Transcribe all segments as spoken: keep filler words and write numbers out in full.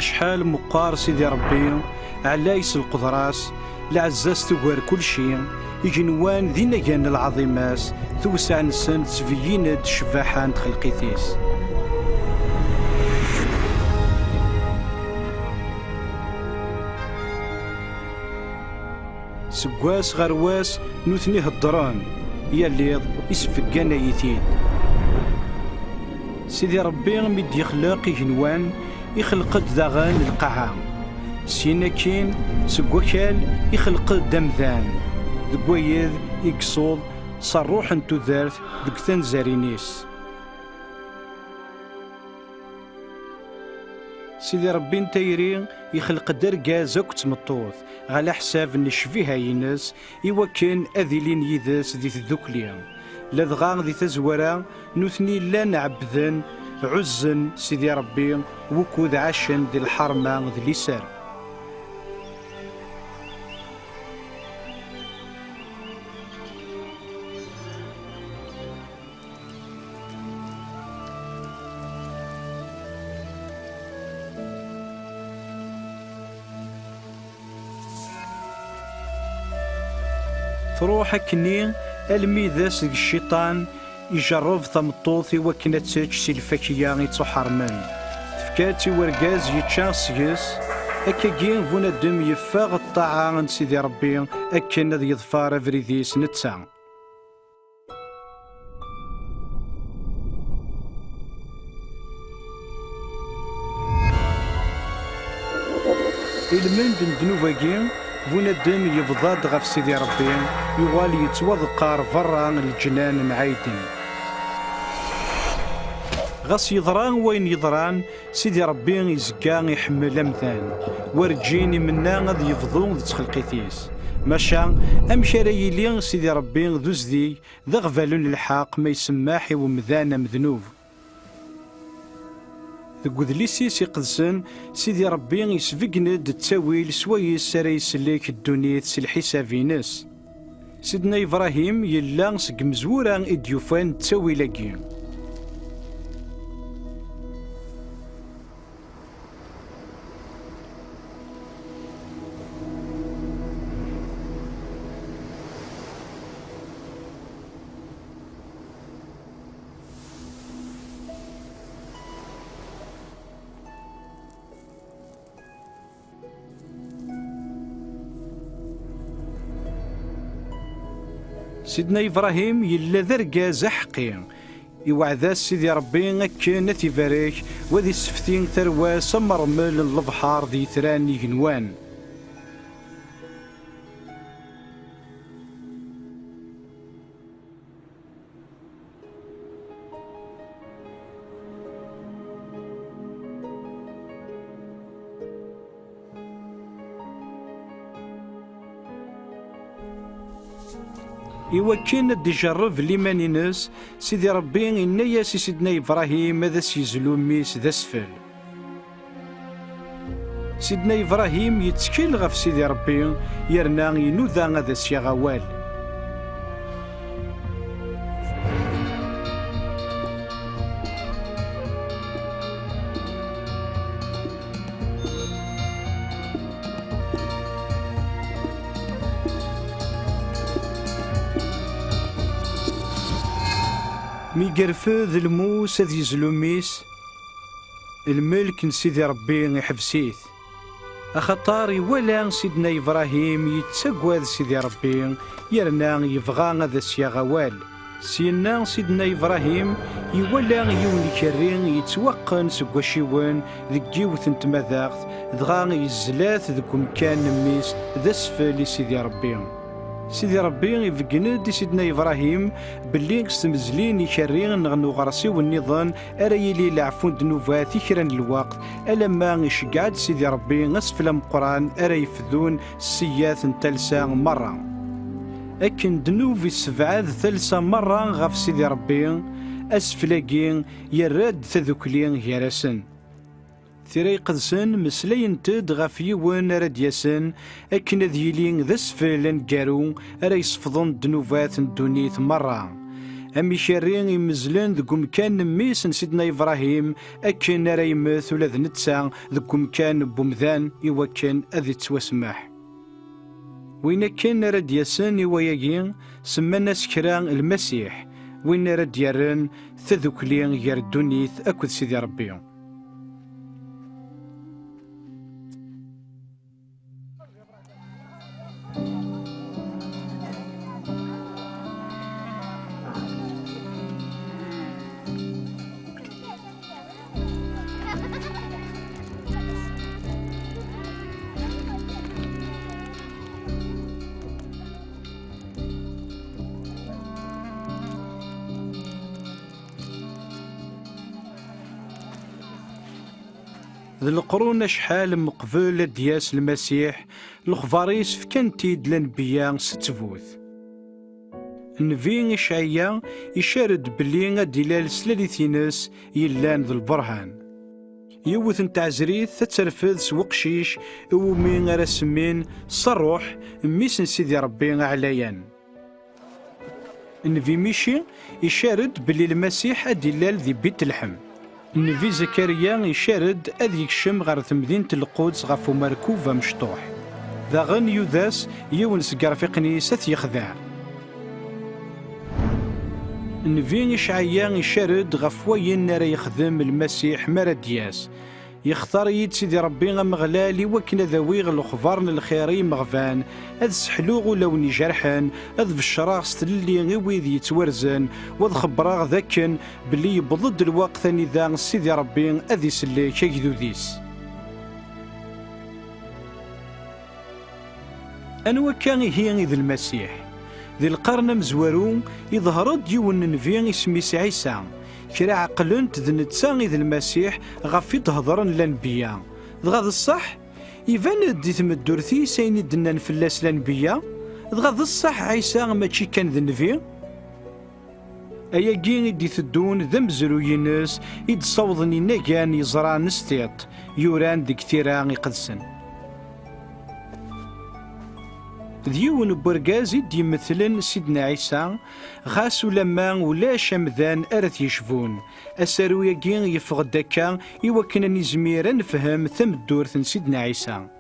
Acḥal meqqar Sidi Ṛebbi, ɛlay s lqedra-s, lɛezza-s tugar kulci, igenwan d inagan n lɛaḍima-s, tewseɛ-nsen tettbeyyin-d ccbaḥa n txelqit-is. Seg wass ɣer wass, nutni heddren, yal iḍ isbeggan-ay-it-id. Sidi Ṛebbi mi d-yexleq igenwan, ixleq-d daɣen lqaɛa. Syin akkin, seg wakal, ixleq-d amdan, deg wayed i yessuḍ s ṛṛuḥ n tudert deg tanzarin-is. Sidi Ṛebbi n tayri ixleq-d argaz akked tmeṭṭut, ɣer leḥsab n ccbiha-ines, i wakken ad ilin yid-s di tdukli. Ladɣa di tazwara, nutni llan ɛebbden, ɛuzzen Sidi Ṛebbi, wukud ɛacen di lḥerma d liser. Truḥ akkenni almi d ass deg cciṭan ijerreb tameṭṭut i wakken ad tečč si lfakya ittuḥermen. Tefka-tt i wergaz yečča seg-s. Akkagi, bunadem yeffeɣ ṭṭaɛa n Sidi Ṛebbi akken ad yeḍfer abrid-is netta. I lmend n ddnub-agi, bunadem yebḍa-d ɣef Sidi Ṛebbi, yuɣal yettwaḍeqqar berra n leǧnan n Ɛiden. Ɣas yeḍra wayen yeḍran, Sidi Ṛebbi izga iḥemmel amdan, werǧin imenna ad yebḍu d txelqit-is. Maca, amek ara yili Sidi Ṛebbi d uzdeg, d aɣbalu n lḥeqq ma isemmeḥ i wemdan am ddnub? Deg udlis-is iqedsen, Sidi Ṛebbi isbeggen-d ttawil swayes ara isellek ddunit s lḥisab-ines. Sidna Ibrahim yella seg imezwura i d-yufan ttawil-agi. Sidna Ibrahim yella d argaz aḥeqqi. Iweɛɛed-as Sidi Ṛebbi akken ad t-ibarek, u ad issefti tarwa-s am ṛṛmel n lebḥer d yitran n igenwan. Iwakken ad d-ijerreb liman-ines, Sidi Ṛebbi inna-yas i Sidna Ibrahim ad as-yezlu mmi-s d asfel. Sidna Ibrahim yettkel ɣef Sidi Ṛebbi, yerna inuda ad as-yaɣ awal. Mi yerfed lmus ad yezlu mmi-s, lmelk n Sidi Ṛebbi iḥbes-it. Axaṭer iwala Sidna Ibrahim yettagad Sidi Ṛebbi, yerna yebɣa ad as-yaɣ awal. Syenna Sidna Ibrahim iwala yiwen ikerri yettwaqqen seg wacciwen deg yiwet n tmadaɣt, dɣa yezla-t deg umkan n mmi-s d asfel i Sidi Ṛebbi. Sidi Ṛebbi ibeggen-d i Sidna Ibrahim belli s tmezli n ikerri neɣ n uɣersiw nniḍen ara yili leɛfu n ddnubat i kra n lweqt, alamma iceggeɛ-d Sidi Ṛebbi asfel ameqqran ara yefdun ssiyat n talsa merra. Akken ddnub issebɛad talsa merra ɣef Sidi Ṛebbi, asfel-agi yerra-d tadukli gar-asen. Tira Iqedsen meslayent-d ɣef yiwen ara d-yasen akken ad yili d asfel aneggaru ara yesfḍen ddnubat n ddunit merra. Am ikerri imezlen deg umkan n mmi-s n Sidna Ibrahim, akken ara yemmet ula d netta deg umkan n wemdan i wakken ad ittwasemmeḥ. Win akken ara d-yasen i wayagi, semman-as kra Lmasiḥ, win ara d-yerren tadukli gar ddunit akked Sidi Ṛebbi. D leqrun acḥal meqbel ad d-yas Lmasiḥ, lexbar-is fkan-t-id lanbeyya s ttbut. Nnbi Icɛiya icar-d belli ad d-ilal s lalit-ines yellan d lberhan. Yiwet n tɛezrit ad terfed s weqcic iwumi ara semmin s ṛṛuḥ, mmi-s n Sidi Ṛebbi aɛlayan. Nnbi Mici icar-d belli Lmasiḥ ad d-ilal di Bit Lḥem. Nnbi Zakariya icar-d ad yekcem ɣer temdint n Lquds ɣef umerkub amecṭuḥ. Daɣen Yudas, yiwen seg yirfiqen-is, ad t-yexdeɛ. Nnbi Icɛiya icar-d ɣef wayen ara yexdem Lmasiḥ mi ara d-yas. Yextar-iyi-d Sidi Ṛebbi Ameɣlal i wakken ad awiɣ lexbar n lxir i yimeɣban, ad sseḥluɣ ulawen ijerḥen, ad beccreɣ s tlelli i wid yettwarzen, u ad xebbreɣ d akken belli yewweḍ-d lweqt anida Sidi Ṛebbi ad isellek agdud-is. Anwa akka ihi i d Lmasiḥ? Di lqern amezwaru, iḍher-d yiwen n nnbi isem-is Ɛisa. Kra ɛeqlen-t d netta i d Lmasiḥ ɣef i d-hedren lanbeyya. Dɣa d ṣṣeḥ? Iban-d di tmeddurt-is ayen i d-nnan fell-as lanbeyya. Dɣa d ṣṣeḥ Ɛisa mačči kan d nnbi? Ayagi i d-iteddun d amezruy-ines i d-ssawḍen inagan yeẓran s tiṭ, yuran deg Tira Iqedsen. D yiwen n urgaz i d-yemmetlen Sidna Ɛisa, ɣas ulamma ulac amdan ara t-yecbun. Asaru-agi yeffeɣ-d akka i wakken ad nizmir ad nefhem tameddurt n Sidna Ɛisa.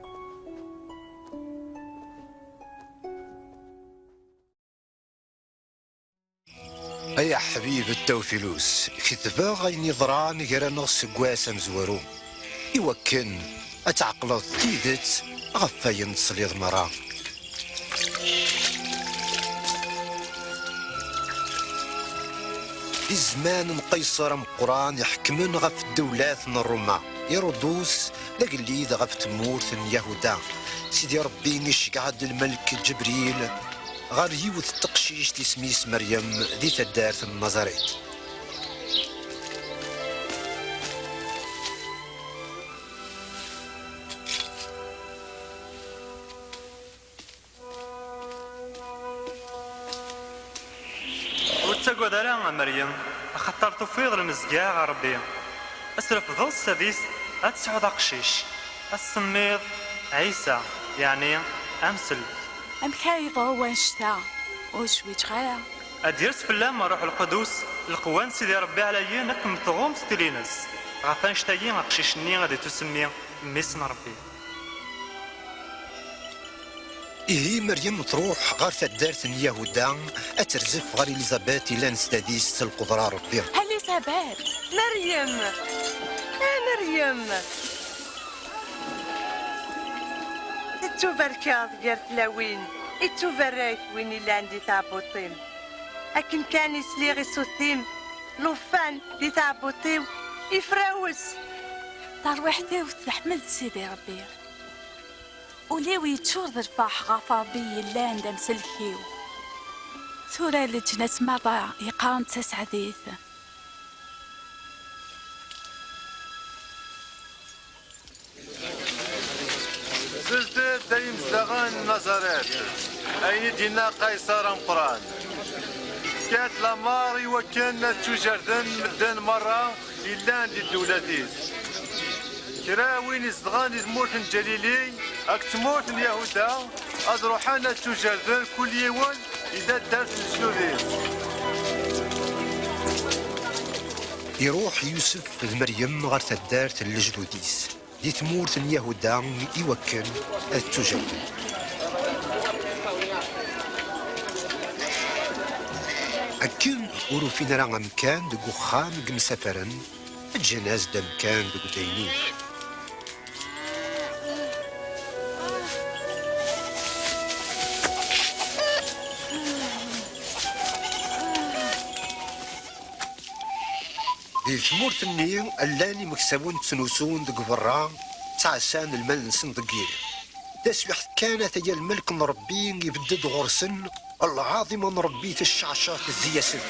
Ay aḥbib Tawfilus, ketbeɣ ayen yeḍran gar-aneɣ seg wass amezwaru, iwakken ad tɛeqleḍ tidet ɣef wayen tesliḍ merra. Di zzman n Qayṣer ameqqran iḥekmen ɣef ddewlat n Ruma, Irudus d agellid ɣef tmurt n Yahuda. Sidi Ṛebbi iceggeɛ-d lmelk Ǧebril ɣer yiwet n teqcict isem-is Meryem di taddart n Nazaret. Ur ttagad ara a Meryem, axaṭer tufiḍ lmezgeɛ ɣer Ṛebbi. Ad trefdeḍ s tadist, ad tesɛuḍ aqcic, ad s-semmiḍ Ɛisa, yeɛni amsel. Amek ara yeḍru wanect-a? Ur zwiǧeɣ ara. Ad d-yers fell-am Ṛṛuḥ Lqudus, lqewwa n Sidi Ṛebbi ɛlayen ad kem-tɣumm s tili-ines. Ɣef wanect-agi aqcic-nni ad ittusemmi mmi-s n Ṛebbi. Ihi Meryem truḥ ɣer taddart n Yahuda ad terzef ɣer Elizabet yellan s tadist s lqudra n Ṛebbi. Elizabet! Meryem! A Meryem! Tettubarkeḍ gar tlawin, ittubarek win illan di tɛebbuḍt-im. Akken kan i sliɣ i ṣṣut-im, lufan di tɛebbuḍt-iw ifrawes. Tarwiḥt-iw teḥmed Sidi Ṛebbi. Ul-iw yeččur d lferḥ ɣef Ṛebbi yellan d amsellek-iw. Tura leǧnas merra yeqqaren d taseɛdit. Nzelt-d ay imezdaɣen n Nazaret, ayen i d-yenna Qayṣer ameqqran. Fkan-t lamer i wakken ad ttujerden medden merra yellan di ddewlat-is. Kra win izedɣen di tmurt n Ǧalili, akked tmurt n Yahuda, ad ruḥen ad ttujerden kul yiwen i taddart n lejdud-is. Iruḥ Yusef d Meryem ɣer taddart n lejdud-is, di tmurt n Yahuda, i wakken ad ttujawden. Akken ur ufin ara amkan deg uxxam i msafaren, ǧǧan-as-d amkan deg udaynin. Di tmurt-nni, llan imeksawen ttnusun deg berra, ttɛassan lmal-nsen deg yiḍ. Taswiḥt kan, ataya lmelk n Ṛebbi ibedd-d ɣur-sen, lɛaḍima n Ṛebbi tecceɛceɛ tezzi-yasen.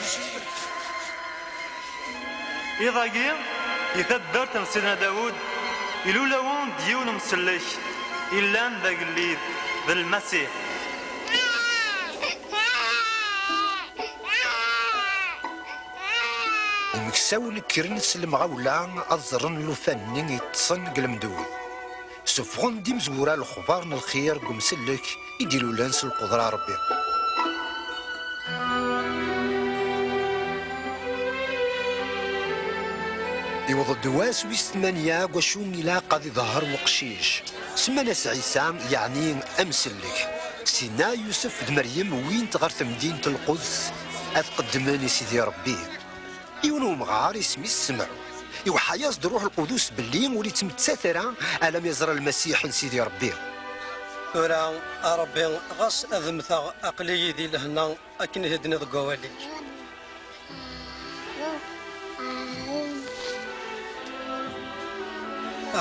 Iḍ-agi, di taddart n Sidna Dawed, ilul-awen-d yiwen umsellek, illan d agellid, d Lmasiḥ. Imeksawen kkren s lemɣawla ad ẓren llufan-nni yeṭṭsen deg lemdud. Suffɣen-d imezwura lexbar n lxir deg umsellek i d-ilulen s lqudra n Ṛebbi. Iwweḍ-d wass wis tmanya deg wacu ilaq ad iḍher weqcic. Semman-as Ɛisa, yeɛni amsellek. Sinna Yusef d Meryem wwin-t ɣer temdint n Lquds ad qeddmen i Sidi Ṛebbi. Yiwen umɣar isem-is Semɛu, iweḥḥa-yas-d Ṛuḥ Lqudus belli ur ittmettat ara alamma iẓra Lmasiḥ n Sidi Ṛebbi. Tura, a Ṛebbi, ɣas ad mmteɣ, aql-iyi di lehna akken i d-tenniḍ deg wawal-ik.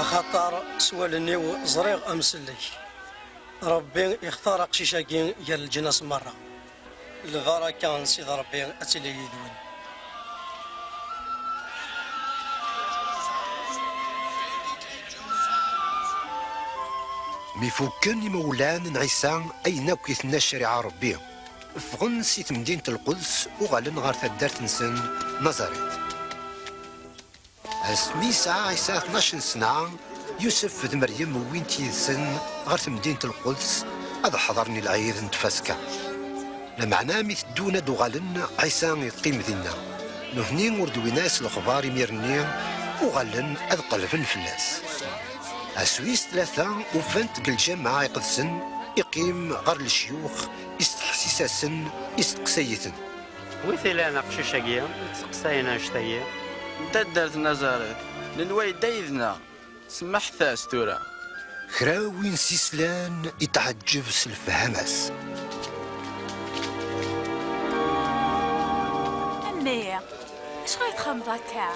Axaṭer s wallen-iw ẓriɣ amsellek. Ṛebbi ixtar aqcic-agi gar leǧnas merra. Lbaraka n Sidi Ṛebbi ad tili yid-wen. Mi fukken imawlan n Ɛisa ayen akk i tenna ccariɛa n Ṛebbi, ffɣen si temdint n Lquds, uɣalen ɣer taddart-nsen Nazaret. Asmi yesɛa Ɛisa tnac n sna, Yusef d Meryem wwin-t yid-sen ɣer temdint n Lquds ad ḥeḍren i lɛid n Tfaska. Lameɛna mi teddun ad d-uɣalen, Ɛisa yeqqim dinna. Nutni ur d-wwin ara s lexbar imir-nni, uɣalen ad qelben fell-as. Ass wis tlata, ufan-t deg lǧameɛ iqedsen, iqqim ɣer lecyux, isteḥsis-asen, isteqsay-iten. Wi t-ilan aqcic-agi i d-teqsayen annect-agi? N taddart n Nazaret, nenwa yedda yid-neɣ. Semmeḥt-as tura. Kra win s-islan itɛeǧǧeb s lefhama-s. A mmi, acuɣer i txemmeḍ akka?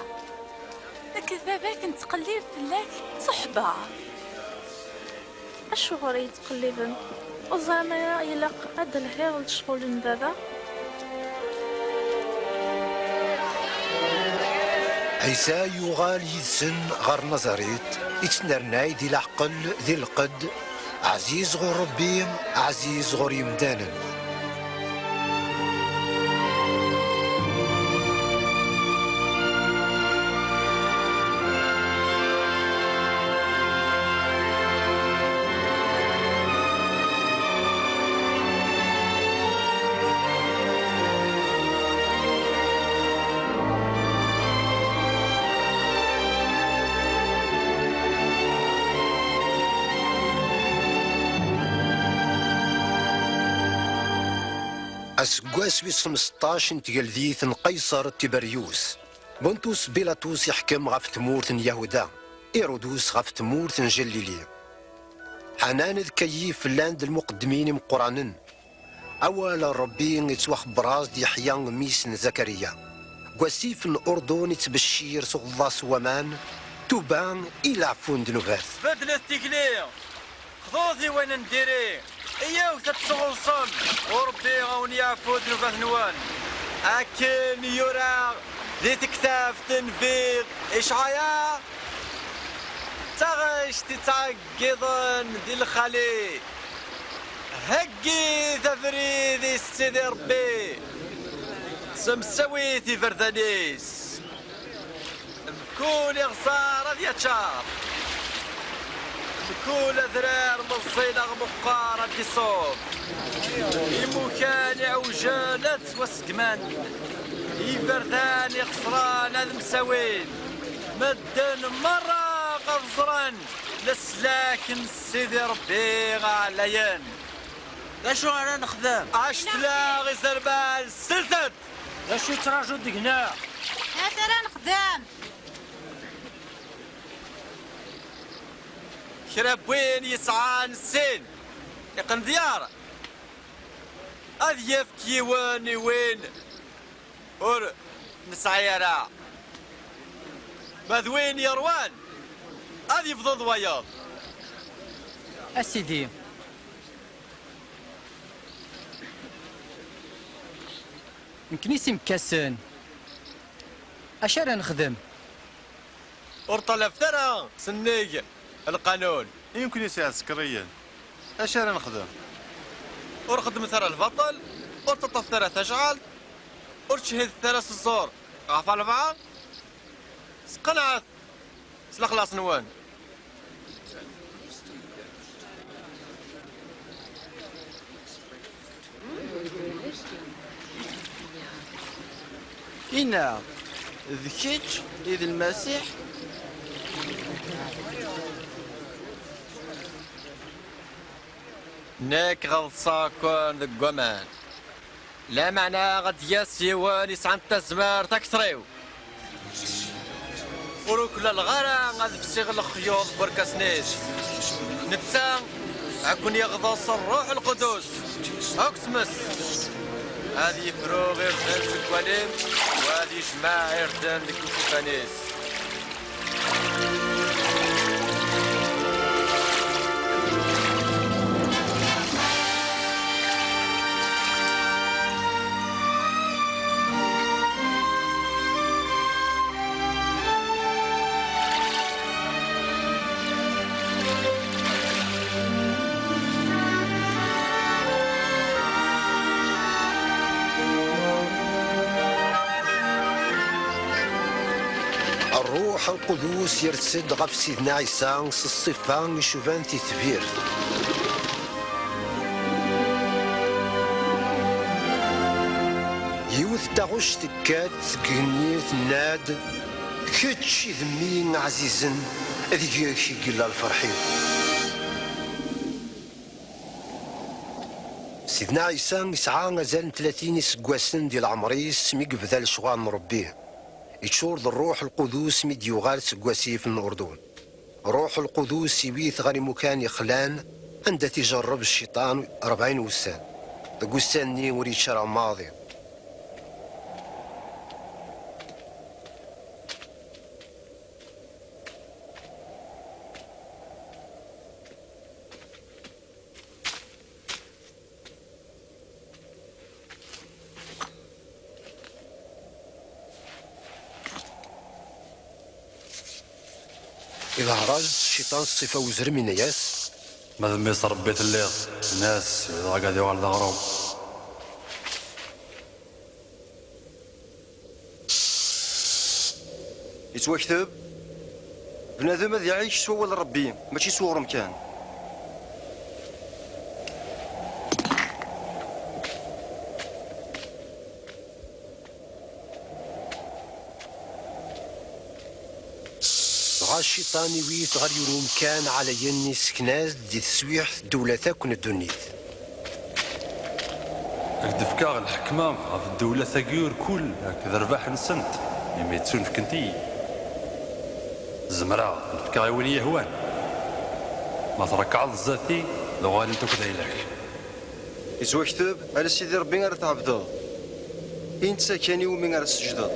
Nekk d baba-k nettqellib fell-ak s uḥebber. Acuɣer i yi-ttqelliben? Ur teẓram ara ilaq ad d-telhiḍ d ccɣel n baba? Ɛisa yuɣal yid-sen ɣer Nazarit, ittnernay di leɛqel, di lqedd, ɛziz ɣur Ṛebbi, ɛziz ɣur yemdanen. Aseggas wis xmesṭac n tgeldit n Qayṣer Tiberyus, Buntus Bilatus iḥkem ɣef tmurt n Yahuda, Irudus ɣef tmurt n Jalili. Ḥanan d Kayif llan d lmuqeddmin imeqqranen. Awal n Ṛebbi ittwaxebber-as-d Yeḥya, mmi-s n Zakariya. Deg wasif n Urdun ittbeccir s uɣeḍḍas n waman, tuba i leɛfu n ddnubat. Beddlet tikli, xḍut i wayen n diri, iyyawt ad txellṣem, u Ṛebbi a wen-yeɛfu ddnubat-nwen. Akken yura di tektabt n Nnbi Icɛaya, d taɣect ittɛeggiḍen di lxali. Heggit abrid i Sidi Ṛebbi, semsawit iberdan-is. Mkul iɣẓer ad yaččar, Mkul adrar meẓẓi neɣ meqqar ad d-iṣub. Imukan iɛewjen ad ttwaseggmen. Iberdan iqeṣran ad msawin. Medden merra ad ẓren leslak n Sidi Ṛebbi ɛlayen. D acu ara nexdem? Acetla izerman, slet-d! D acu yettraǧu deg-neɣ? Acu ara nexdem? Kra n win yesɛan sin iqendyar, ad yefk yiwen i win ur nesɛi ara. Ma d win yeṛwan, ad yebḍu d wayeḍ. A Sidi, nekkni s imekkasen, acu ara nexdem? Ur ṭalabet ara sennig lqanun. I nekkni s iɛsekriyen, acu ara nexdem? Ur xeddmet ara lbaṭel, ur ttaṭṭafet ara tajɛalt, ur ttcehhidet ara s ẓẓur ɣef walbeɛḍ. Sqenɛet s lexlaṣ-nwen. Inna, d kečč i d Lmasiḥ? Nekk ɣeḍseɣ-ken deg waman. Lameɛna ad d-yas yiwen yesɛan tazmert akter-iw. Ur uklaleɣ ara ad fsiɣ lexyuḍ n werkas-is. Netta ad ken-yeɣḍes Ṛṛuḥ Lqudus akk tmes. Ad yefru irden seg walim, u ad yejmeɛ irden deg iqefan-is. Ṛṛuḥ Lqudus yers-d ɣef Sidna Ɛisa s ṣṣifa icuban titbirt. Yiwet n taɣect tekka-d seg igenni, tenna-d: "Kečč i d mmi ɛzizen, deg-k i yella lferḥ-iw." Sidna Ɛisa yesɛa azal n tlatin iseggasen di leɛmer-is mi yebda lecɣal n Ṛebbi. Iččur d Ṛṛuḥ Lqudus mi d-yuɣal seg wasif n Urdun. Ṛṛuḥ Lqudus iwwi-t ɣer imukan ixlan, anda t-ijerreb cciṭan rebɛin wussan. Deg ussan-nni ur yečči ara maḍi. Iḍher-as cciṭan s ṣṣifa uzrem, yenna-yas: "Ma d mmi-s n Ṛebbi telliḍ, ini-as, iwweḍ-ak ad yuɣal d aɣrum." Yettwakteb: "Bnadem ad iɛic s wawal n Ṛebbi, mačči s uɣrum kan." Dɣa cciṭan iwwi-t ɣer yiwen umkan ɛlayen, issken-as-d di teswiɛt ddewlat akk n ddunit. Ad k-d-fkeɣ lḥekma ɣef ddewlat-agi irkul akked rrbeḥ-nsent, imi ttunefkent-iyi. Zemreɣ ad ten-fkeɣ i win i yi-hwan. Ma trekɛeḍ zdat-i, ad uɣalent akk d ayla-k. Yettwakteb: "Ala Sidi Ṛebbi ara tɛebdeḍ, i netta kan iwumi ara tesǧdeḍ."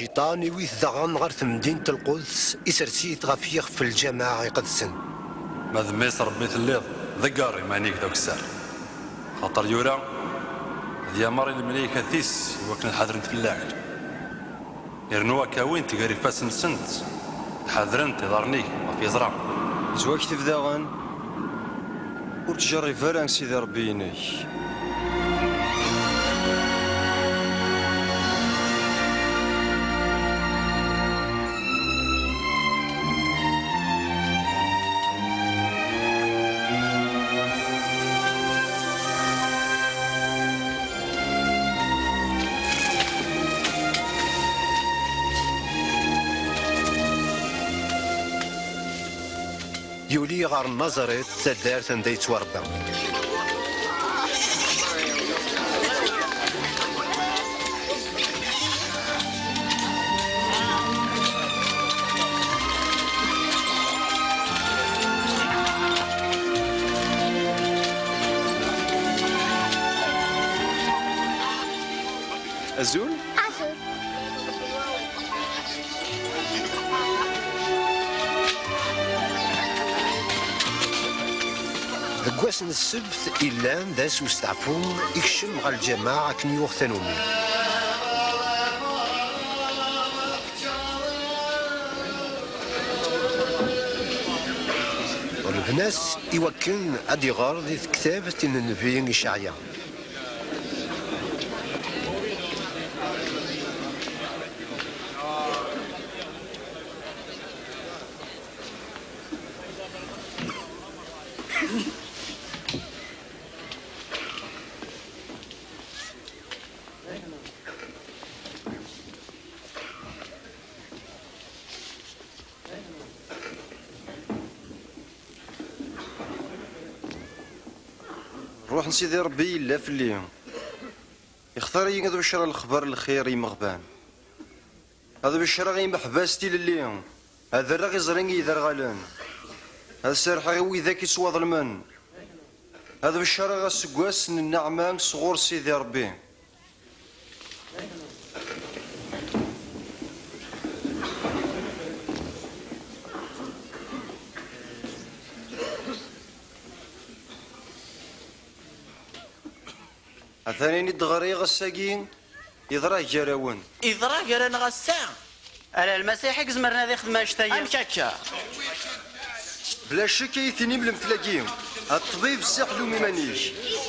Cciṭan iwwi-t daɣen ɣer temdint n Lquds, isers-it ɣef yixef n lǧameɛ iqedsen. Ma d mmi-s n Ṛebbi telliḍ, ḍegger iman-ik d akessar. Axaṭer yura: "Ad yameṛ i lemlaykat-is i wakken ad ḥadrent fell-ak." Irnu ad k-awint gar ifassen-nsent, ad ḥadrent iḍarren-ik ɣef yeẓra. Yettwakteb daɣen: "Ur ttjerrib ara Sidi Ṛebbi-inek." Ɣer Nazaret, taddart anda yettwarebba. Azul. Azul. Deg wass n ssebt illan d ass usteɛfu, ikcem ɣer lǧameɛ akken yuɣ tanumi. Ḍelben-as i wakken ad iɣer di tektabt n nnbi Iceɛya. Ṛṛuḥ n Sidi Ṛebbi yella fell-i. Ixtar-iyi ad becreɣ lexbar n lxir i yimeɣban. Ad becreɣ i yimeḥbas tilelli. Ad rreɣ iẓri i yiderɣalen. Ad serrḥeɣ i widak yettwaḍelmen. Ad becreɣ aseggas n nneɛma sɣur Sidi Ṛebbi. Atan ayen i d-ɣriɣ ass-agi, yeḍra gar-awen. Yeḍra gar-aneɣ ass-a? Ala Lmasiḥ i izemren ad ixdem annect-agi. Amek akka? Bla ccek ay tinim lemtel-agi, a ṭṭbib, sseḥlum iman-ik.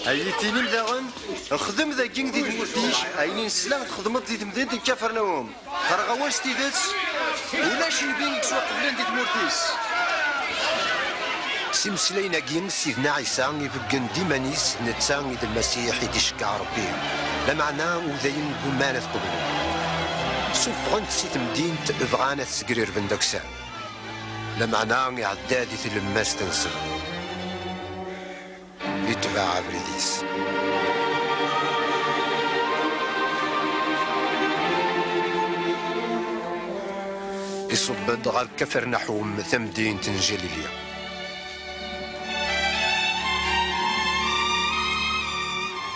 Ay tinim daɣen, xdem dagi di tmurt-ik ayen i nesla txedmeḍ di temdint n Kafarnawum. Qqareɣ-awen s tidet, ulac nnbi i yettwaqeblen di tmurt-is. S imeslayen-agi, Sidna Ɛisa ibeggen-d iman-is, netta i d Lmasiḥ i d-iceggeɛ Ṛebbi, lameɛna udayen gguman ad qeblen. Suffɣen-t si temdint, bɣan ad t-ssegrerben d akessar, lameɛna iɛedda di tlemmast-nsen. Itbeɛ abrid-is. Iṣubb-d ɣer Kafernaḥum, tamdint n Jalili.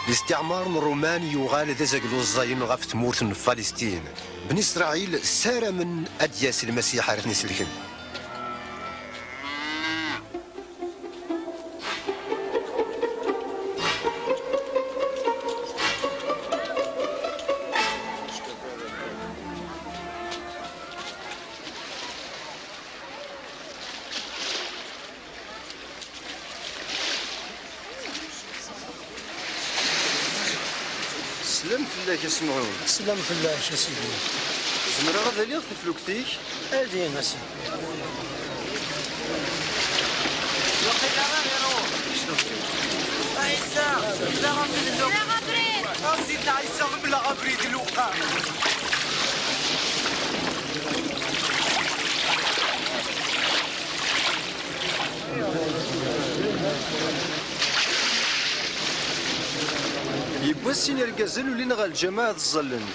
Listiɛmar n Ṛuman yuɣal d azaglu ẓẓayen ɣef tmurt n Falistin. Bni Isṛaɛil ssaramen ad d-yas Lmasiḥ ara ten-iselken. Slam fell-ak, a Semɛun. Slam fell-ak, a Sidi. Zemreɣ ad aliɣ taflukt-ik? Ali, a Sidi. Ɛisa, mel-aɣ abrid. A Sidna Ɛisa, mel-aɣ abrid, lewqam. Yiwwas sin irgazen ulin ɣer lǧameɛ ad ẓẓallen.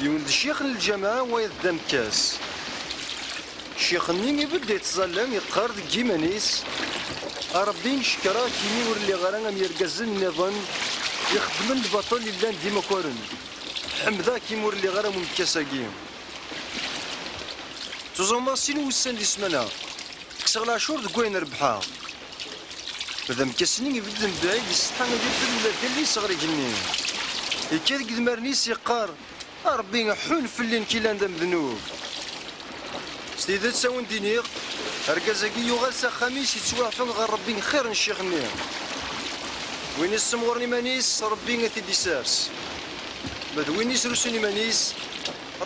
Yiwen d ccix n lǧameɛ, wayeḍ d amekkas. Ccix-nni ibedd i ttẓalla, yeqqar deg yiman-is: "A Ṛebbi, cekreɣ-k imi ur lliɣ ara am yirgazen nniḍen ixeddmen lbaṭel yellan d imakaren. Ḥemdeɣ-k imi ur lliɣ ara am umekkas-agi." Ttuẓumeɣ sin wussan di ssmana, tekkseɣ leɛcur deg wayen rebḥeɣ. D amekkas-nni ibedden mebɛid, yessetḥa ad irfed ula d allen-is ɣer igenni. Yekkat deg idmaren-is, yeqqar: "A Ṛebbi, ḥun fell-i, nekk yellan d amednub." S tidet, a wen-d-iniɣ, argaz-agi yuɣal s axxam-is yettwaɛfu ɣer Ṛebbi xir n ccix-nni. Win issemɣuren iman-is, Ṛebbi ad t-id-isers. Ma d win isrusun iman-is,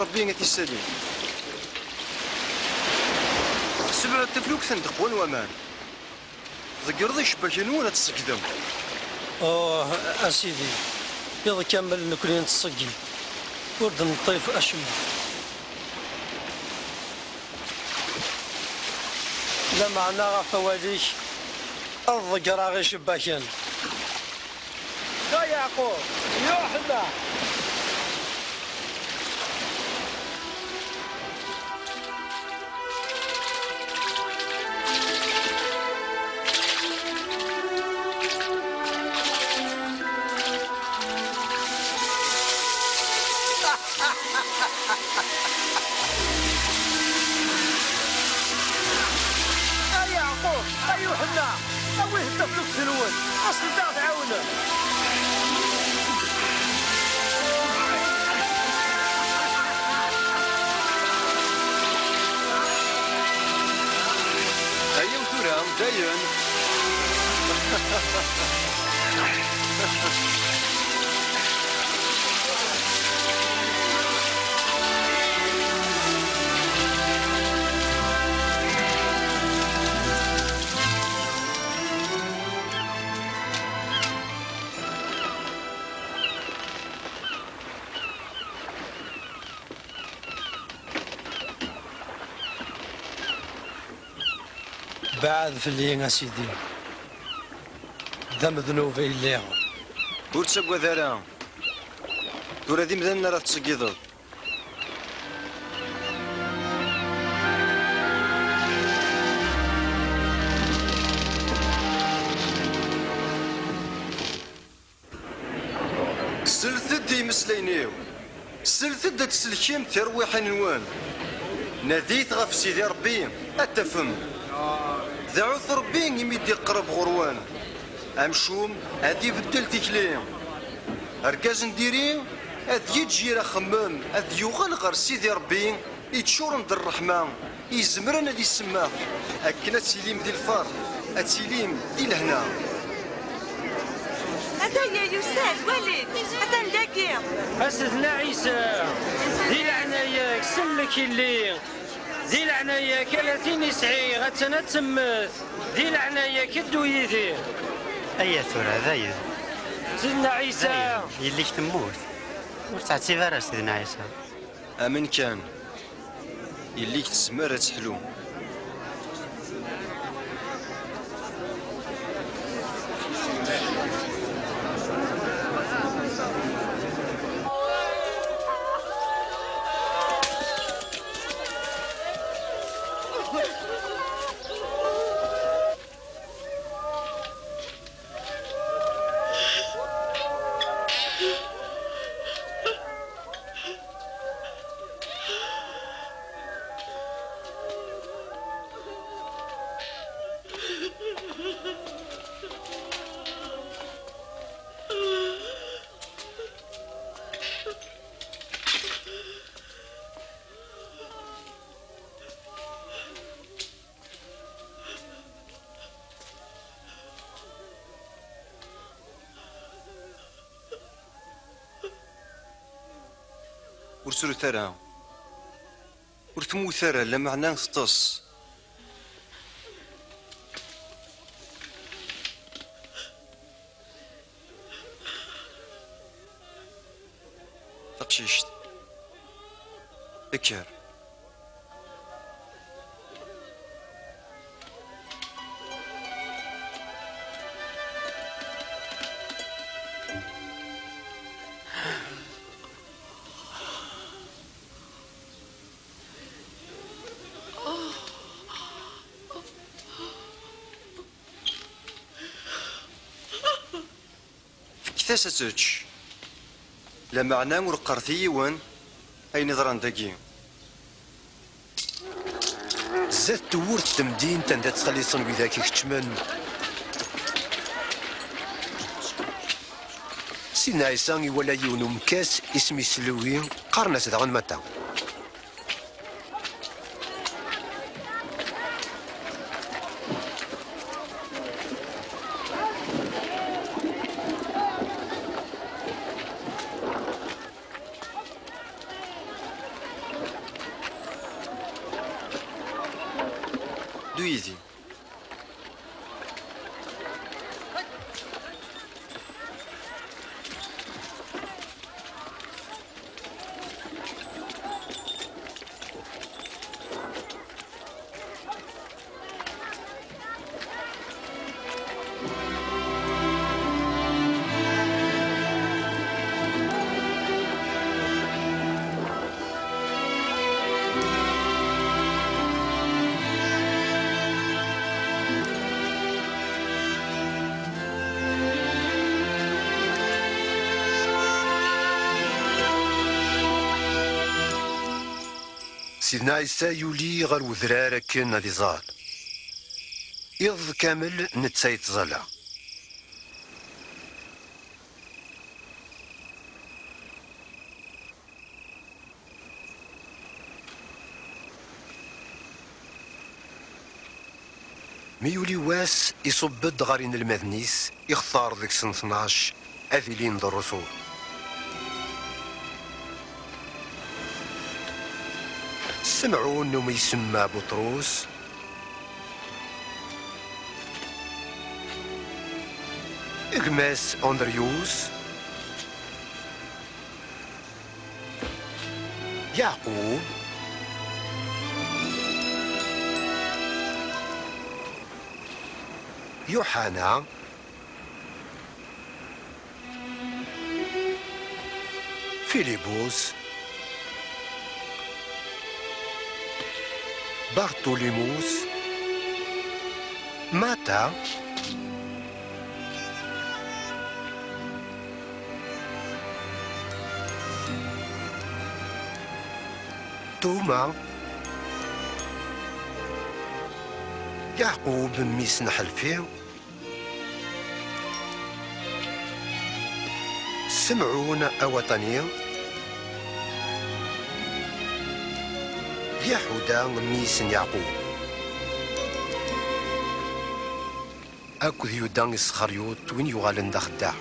Ṛebbi ad t-issali. Sebɛed taflukt n ddeqwa n waman. Tḍeggreḍ icebbaken-nwen ad tṣeggdem. Oh, a Sidi, iḍ kamel nekni nettṣeggid, ur d-neṭṭif acemma. Lameɛna ɣef wawal-ik, ad ḍeggreɣ icebbaken. Ya Yeɛqub, Yuḥenna! A Yeɛqub, a Yuḥenna, awit-d taflukt-nwen, aset-d ad ɣ-tɛawnem. Ayaw tura, dayen. Beɛɛed fell-i, a Sidi, d amednub ay lliɣ. Ur ttagad ara. Tura d imdanen ara tettṣeggideḍ. Slet-d i yimeslayen-iw. Slet-d ad tselkem tirwiḥin-nwen. Nadit ɣef Sidi Ṛebbi, ad t-tafem. Dɛut Ṛebbi imi d-iqreb ɣur-wen. Amcum ad ibeddel tikli. Argaz n diri ad yeǧǧ yir axemmem, ad yuɣal ɣer Sidi Ṛebbi, yeččuren d ṛṛeḥma, izemren ad isemmeḥ, akken ad tilim di lferḥ, ad tilim di lehna. Ataya yusa-d, walit, atan dagi. A Sidna Ɛisa, di leɛnaya-k, sellek illi. Di leɛnaya-k, ala tin i sɛiɣ, attan ad temmet. Di leɛnaya-k, ddu yid-i. Aya tura, dayen. Sidna Ɛisa. Dayen, yelli-k temmut. Ur ttɛettib ara, Sidna Ɛisa. Amen kan. Yelli-k tezmer ad teḥlu. Ur srut ara. Ur temmut ara, lameɛna teṭṭes. Taqcict. Kker. Fket-as ad tečč. Lameɛna ur qqaret i yiwen ayen iḍran dagi. Zdat tewwurt n temdint anda ttxelliṣen widak ikeččmen. Sidna Ɛisa iwala yiwen umekkas, isem-is Lewi, qqaren-as daɣen Mata. Ddu yid-i. Sidna Ɛisa yuli ɣer wedrar akken ad iẓal. Iḍ kamel netta yettẓalla. Mi yuli wass, iṣubb-d ɣer inelmaden-is, ixtar deg-sen tnac ad ilin d rrusul. Semɛun umi isemma Buṭrus, gma-s Andryus, Yeɛqub, Yuḥana, Filibus, Bartulimus, Mata, Tuma, Yeɛqub, mmi-s n Ḥelfi, Semɛun Awaṭani, d Yaḥuda, mmi-s n Yeɛqub, akked Yuda Isxeryuṭ, win yuɣalen d axeddaɛ.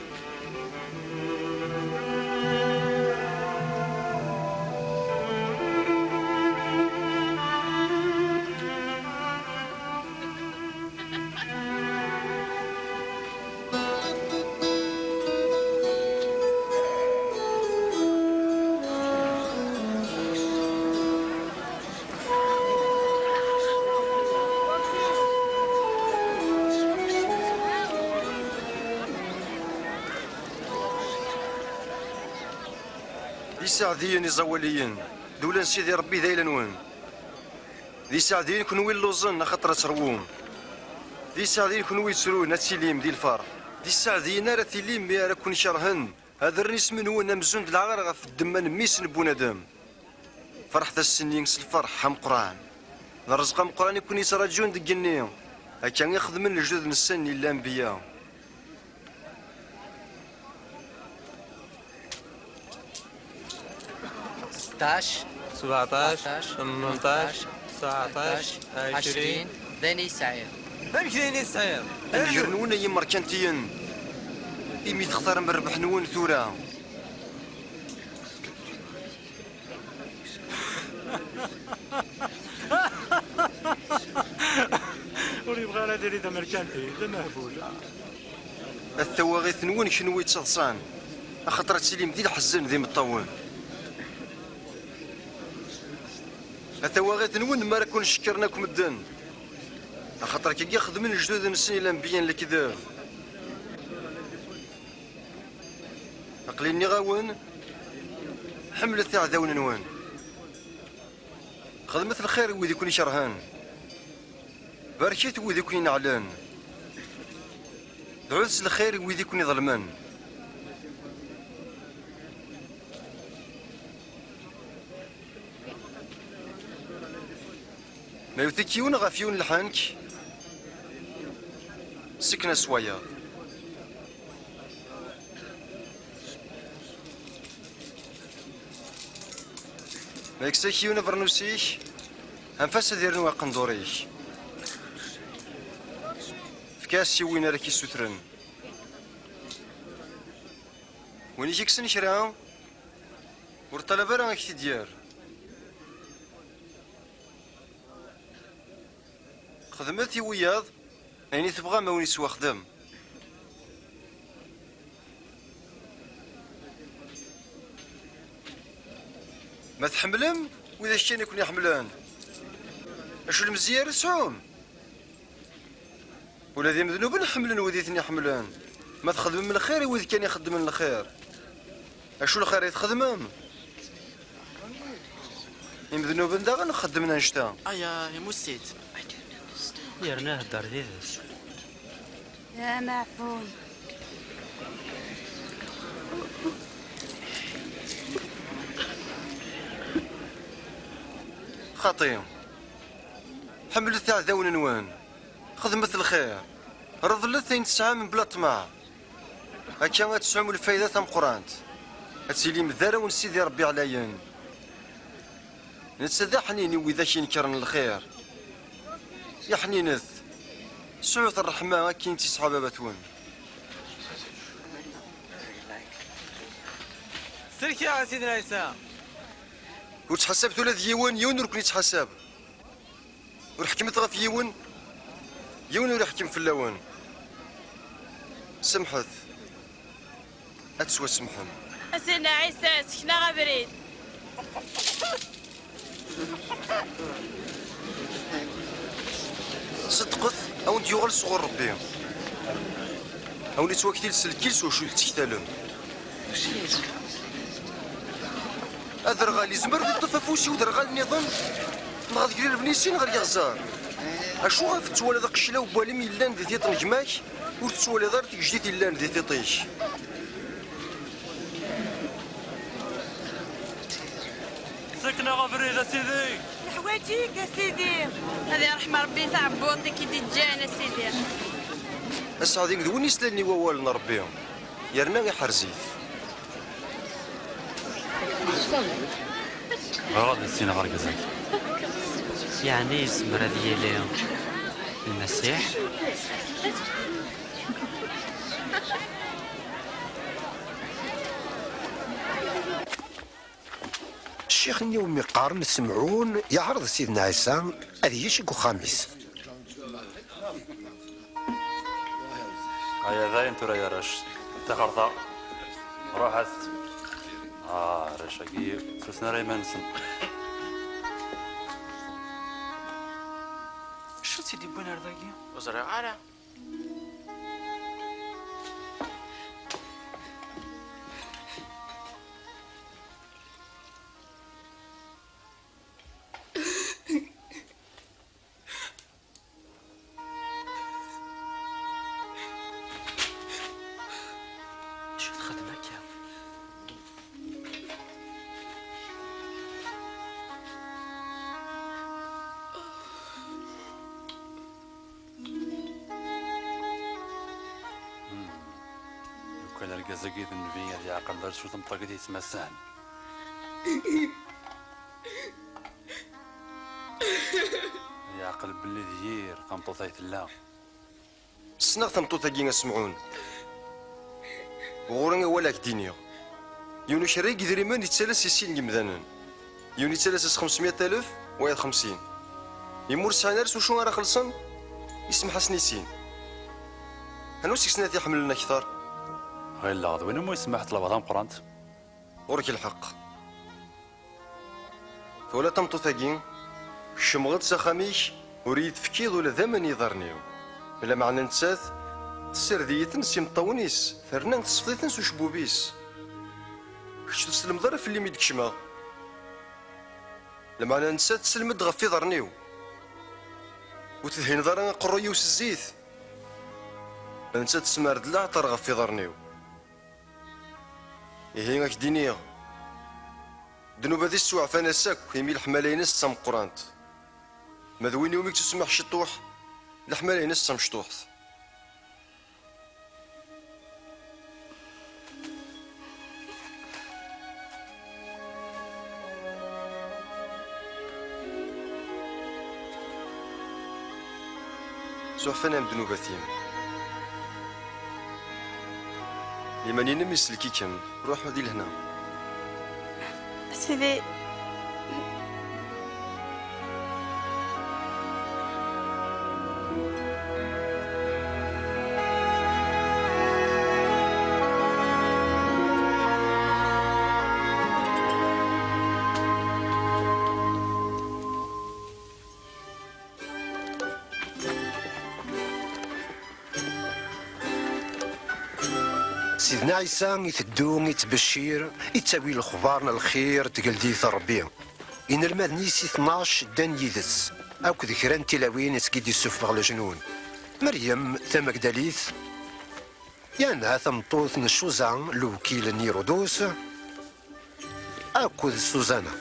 D iseɛdiyen iẓawaliyen, ddula n Sidi Ṛebbi d ayla-nwen. D iseɛdiyen kenwi lluẓen, axaṭer ad terwum. D iseɛdiyen kenwi yettrun, ad tilim di lferḥ. D iseɛdiyen ara tilim mi ara ken-kerhen, ad rren isem-nwen amzun d lɛar ɣef ddemma n mmi-s n bunadem. Ferḥet ass-nni s lferḥ ameqqran. D rrezq ameqqran i ken-yettraǧun deg igenni, akka i xedmen lejdud-nsen i lanbeyya. Seṭṭac, sebɛeṭṭac, tmenṭac, tesɛeṭṭac, ɛecrin. D ayen i yesɛiḍ. Amek d ayen i tesɛiḍ? A nnger-nwen ay imerkantiyen, imi textarem rrbeḥ-nwen tura. Ur yebɣi ara ad yili d amerkanti, d amehbul. At tawaɣit-nwen kenwi d taḍsan, axaṭer ad tilim di leḥzen d imeṭṭawen. At tawaɣit-nwen mi ara ken-cekkren akk medden, axaṭer akkagi xedmen lejdud-nsen i lanbeyya n lekdeb. Aql-i nniɣ-awen, ḥemmlet iɛdawen-nwen. Xedmet lxir i wid i ken-ikerhen. Barket wid i ken-ineɛlen. Dɛut s lxir i wid i ken-iḍelmen. Ma iwet-ik yiwen ɣef yiwen lḥenk, sken-as wayeḍ. Ma yekkes-ak yiwen abernus-ik, anef-as ad irnu aqendur-ik. Efk-as i win ara k-issutren. Win i k-ikksen kra, ur ṭṭalab ara ad k-t-id-yerr. Xedmet i wiyaḍ ayen i tebɣam a wen-ittwaxdem. Ma tḥemmlem widak kan i ken-iḥemmlen, acu lemzeyya ara tesɛum? Ula d imednuben ḥemmlen wid i ten-iḥemmlen. Ma txedmem lxir i wid kan ixeddmen lxir, acu lxir i txedmem? Imednuben daɣen xeddmen annect-a. Aya, imussit. Yerna hedder d ides. D ameɛfun. Xaṭi, ḥemmlet iɛdawen-nwen, xedmet lxir, reḍlet ayen tesɛam mebla ṭṭmeɛ. Akka ad tesɛum lfayda tameqqrant, ad tilim d arraw n Sidi Ṛebbi ɛlayen. Netta d aḥnin i widak inekkren lxir. Iḥninet, sɛut ṛṛeḥma akken i tt-yesɛa baba-twen. Sellek-aɣ a Sidna Ɛisa. Ur ttḥasabet ula d yiwen, yiwen ur ken-ittḥasab. Ur ḥekmet ɣef yiwen, yiwen ur iḥekkem fell-awen. Samḥet, ad tettwasemḥem. A Sidna Ɛisa, sken-aɣ abrid. Ṣeddqet, a wen-d-yuɣal sɣur Ṛebbi. A wen-ittwaktil s lkil s wacu i tettektalem. Aderɣal izmer ad iṭṭef afus i uderɣal nniḍen, neɣ ad grirben i sin ɣer yeɣẓer? Acu ɣef tettwaliḍ aqeclaw n walim yellan di tiṭ n gma-k, ur tettwaliḍ ara tigejdit yellan di tiṭ-ik? Sken-aɣ abrid, a Sidi! Neḥwaǧ-ik, a Sidi! Ad iṛḥem Ṛebbi taɛebbuḍt i k-id-iǧǧan, a Sidi! Aseɛdi d win islalen i wawal n Ṛebbi, yerna iḥrez-it. Bɣiɣ ad issineɣ argaz-agi. Yeɛni yezmer ad yili Lmasiḥ? Ccix-nni umi qqaren Semɛun yeɛreḍ Sidna Ɛisa ad yečč deg uxxam-is. Aya dayen tura ay arrac. Taxerta. Ruḥet. Ah, arrac-agi ur ttlusun ara iman-nsen. Acu tt-id-yewwin ar dagi? Ur ẓriɣ ara. Acu txeddem akka? Hmm. Lukan argaz-agi d nnbi, ad yeɛqel d acu tmeṭṭut-agi d yetmasan. Yeɛqel belli d yir tameṭṭut ay tella. Ssneɣ tameṭṭut-agi a Semɛun. Ɣur-i awal ad k-d-iniɣ. Yiwen ukerray n yidrimen yettalas i sin n yemdanen. Yiwen yettalas-as xemsmya alef, wayeḍ xemsin. Imi ur sɛin ara s wacu ara xellṣen, isemḥ-asen i sin. Anwa seg-sen ad t-iḥemmlen akteṛ? Ɣileɣ d win umi isemmeḥ ṭṭlaba tameqqrant. Ɣur-k lḥeqq. Twala tameṭṭut-agi? Kecmeɣ-d s axxam-ik, ur iyi-tefkiḍ ula d aman i yiḍarren-iw. Lameɛna nettat tessared-iyi-ten s imeṭṭawen-is, terna tesfeḍ-iten s ucebbub-is. Kečč ur tselmeḍ ara fell-i mi d-kecmeɣ. Lameɛna nettat tesselmed ɣef yiḍarren-iw. Ur tedhineḍ ara aqerruy-iw s zzit. Nettat tesmar-d leɛṭer ɣef yiḍarren-iw. Ihi, ad k-d-iniɣ, ddnub-agi ttwaɛfan-as akk, imi leḥmala-ines d tameqqrant. Ma d win iwumi yettusemmeḥ ciṭṭuḥ, leḥmala-ines d tamecṭuḥt. Suɛfan-am ddnubat-im. Liman-inem isellek-ikem. Ruḥ di lehna. Sidi. Sidna Ɛisa iteddu, ittbeccir, ittawi lexbar n lxir d tgeldit n Ṛebbi. Inelmaden-is i tnac ddan yid-s, akked kra n tilawin seg i d-issufeɣ leǧnun. Meryem, tamagdalit, Yana, tameṭṭut n Cuza, lewkil n Hirudus, akked Suzana.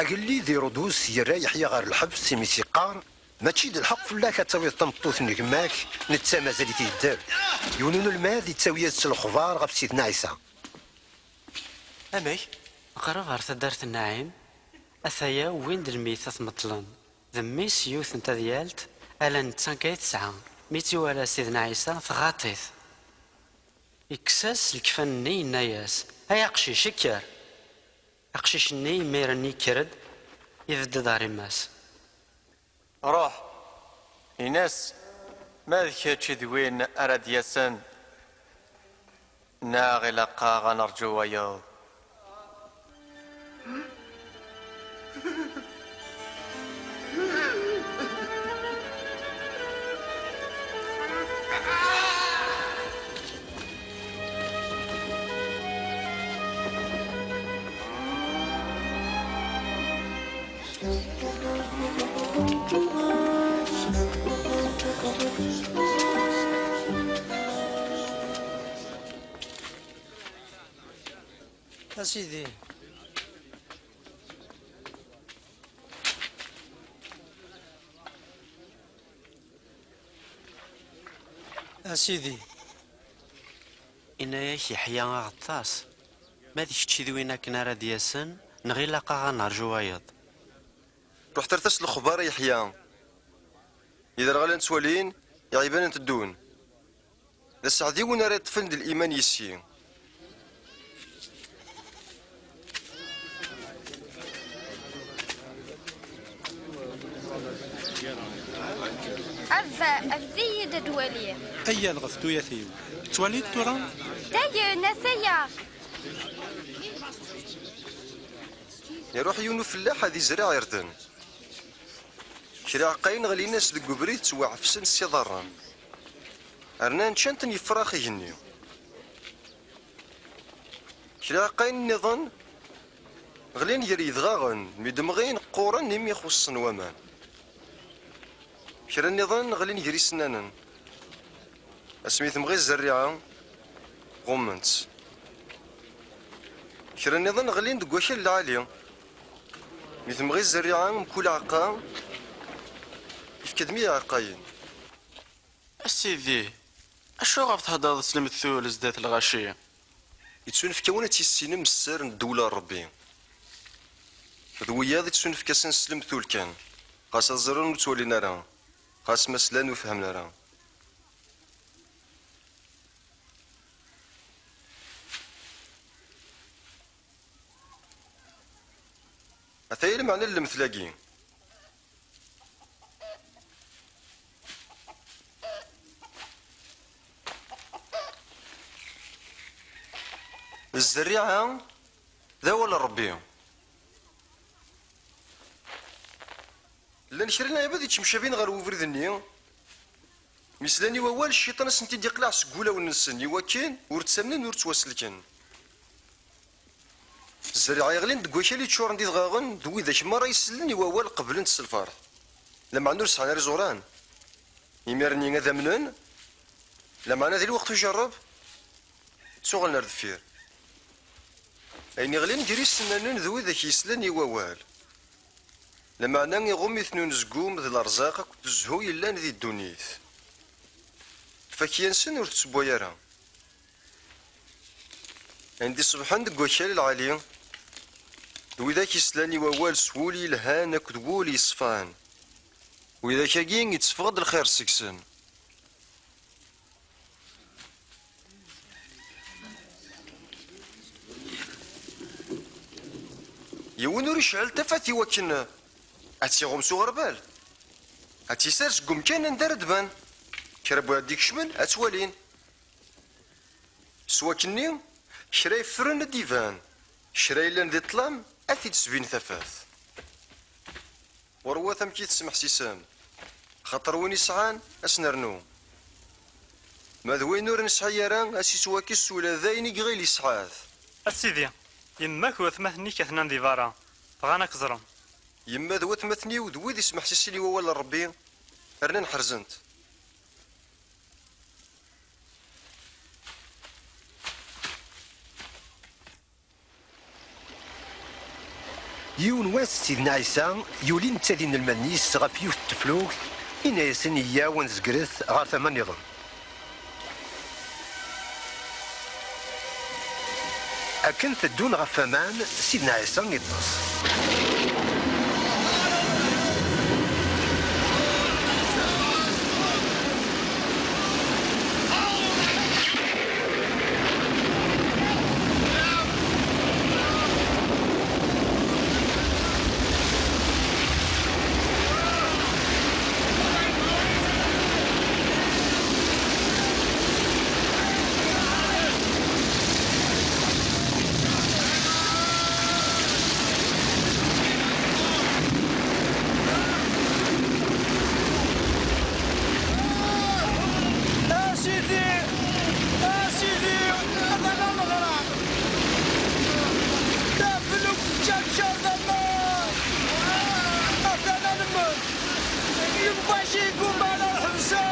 Agellid Irudus yerra Yeḥya ɣer lḥebs, imi s-yeqqar: "Mačči d lḥeqq fell-ak ad tawiḍ tameṭṭut n gma-k, netta mazal-it yedder." Yiwen unelmad yettawi-yas-d s lexbar ɣef Sidna Ɛisa. Amek? Qrib ɣer taddart n Naɛim, ataya wwin-d lmit ad t-meṭlen. D mmi-s yiwet n tadyalt, ala netta kan ay tesɛa. Mi tt-iwala Sidna Ɛisa, tɣaṭ-it. Ikkes-as lekfan-nni, yenna-yas: "Ay aqcic, kker!" Aqcic-nni imiren yekker-d, ibedd-d ɣer yemma-s. Ruḥ, in-as: "Ma d kečč i d win ara d-yasen, neɣ ilaq-aɣ ad nerǧu wayeḍ?" A Sidi. A Sidi. Inna-yak Yeḥya Aɣeṭṭas: "Ma d kečč i d win akken ara d-yasen, neɣ ilaq-aɣ ad nerǧu wayeḍ?" Ruḥ terr-as lexbar a Yeḥya. Iderɣalen ttwalin, iɛibanen teddun. D aseɛdi win ara yeṭṭfen d liman yis-i. A baba, abed-iyi-d ad waliɣ. Ayya ɣef tuyat-iw. Tettwaliḍ tura? Dayen, ataya. Iruḥ yiwen ufellaḥ ad izreɛ irden. Kra iɛeqqayen ɣlin-as deg ubrid, ttwaɛefsen s iḍarren. Rnan ččan-ten yefrax igenni. Kra iɛeqqayen nniḍen ɣlin gar yedɣaɣen, mi d-mɣin qquren imi xuṣṣen waman. Kra nniḍen ɣlin gar isennanen. Asmi temɣi zzerriɛa, ɣummen-tt. Kra nniḍen ɣlin deg wakal lɛali. Mi temɣi zzerriɛa, mkul aɛeqqa yefka-d mya iɛeqqayen. A Sidi, acuɣef theddreḍ s lemtul zdat lɣaci? Yettunefk-awen ad tissinem sser n ddewla n Ṛebbi. D wiyaḍ i ttunefk-asen s lemtul kan, xas ad ẓren ur ttwalin ara, xas ma slan ur fehmen ara. Ataya lmeɛna n lemtel-agi. Zzerriɛa d awal n Ṛebbi. Llan kra n lɛibad yettemcabin ɣer ubrid-nni, mi slan i wawal, cciṭan ad sen-t-id-iqleɛ seg wulawen-nsen, iwakken ur ttamnen ur ttwaselken. Zzerriɛa yeɣlin deg wakal yeččuren d idɣaɣen, d widak merra isellen i wawal qeblen-t s lferḥ, lameɛna ur sɛan ara iẓuran. Imir-nni ad amnen, lameɛna di lweqt ujerreb, ttuɣalen ar deffir. Ayen iɣlin gar isennanen d widak yeslan i wawal, lameɛna iɣumm-iten unezgum d lerzaq akked zzhu yellan di ddunit. Lfakya-nsen ur tettewway ara. Ayen d-iṣebḥen deg wakal lɛali, d widak yeslan i wawal s wul yelhan akked wul yeṣfan. Widak-agi, itteffeɣ-d lxir seg-sen. Yiwen ur icɛel tafat i wakken ad tt-iɣum s uɣerbal, ad tt-isers deg umkan anda ara d-tban. Kra n wid ad d-ikecmen, ad tt-walin. S wakkenni, kra yeffren ad d-iban, kra yellan di ṭṭlam ad t-id-tesbin tafat. Ɣurwat amek i tesmeḥsisem, xaṭer win isɛan, ad s-nernu. Ma d win ur nesɛi ara, ad s-ittwakkes ula d ayen i iɣil yesɛa-t. A Sidi, yemma-k d watmaten-ik atnan di berra, bɣan ad k-ẓren. Yemma d watmaten-iw d wid ismeḥsisin i wawal n Ṛebbi, rnan ḥerzen-t. Yiwen wass, Sidna Ɛisa yuli netta d inelmaden-is ɣef yiwet n teflukt, inna-yasen: "Iyyaw ad nezgret ɣer tama nniḍen." Akken teddun ɣef waman, Sidna Ɛisa iṭṭes. A Sidi, a Sidi, atan ad neɣreq. Taflukt tettcercer d aman. Atan ad nemmet. Yemma-k yegguma ad ḥebseɣ.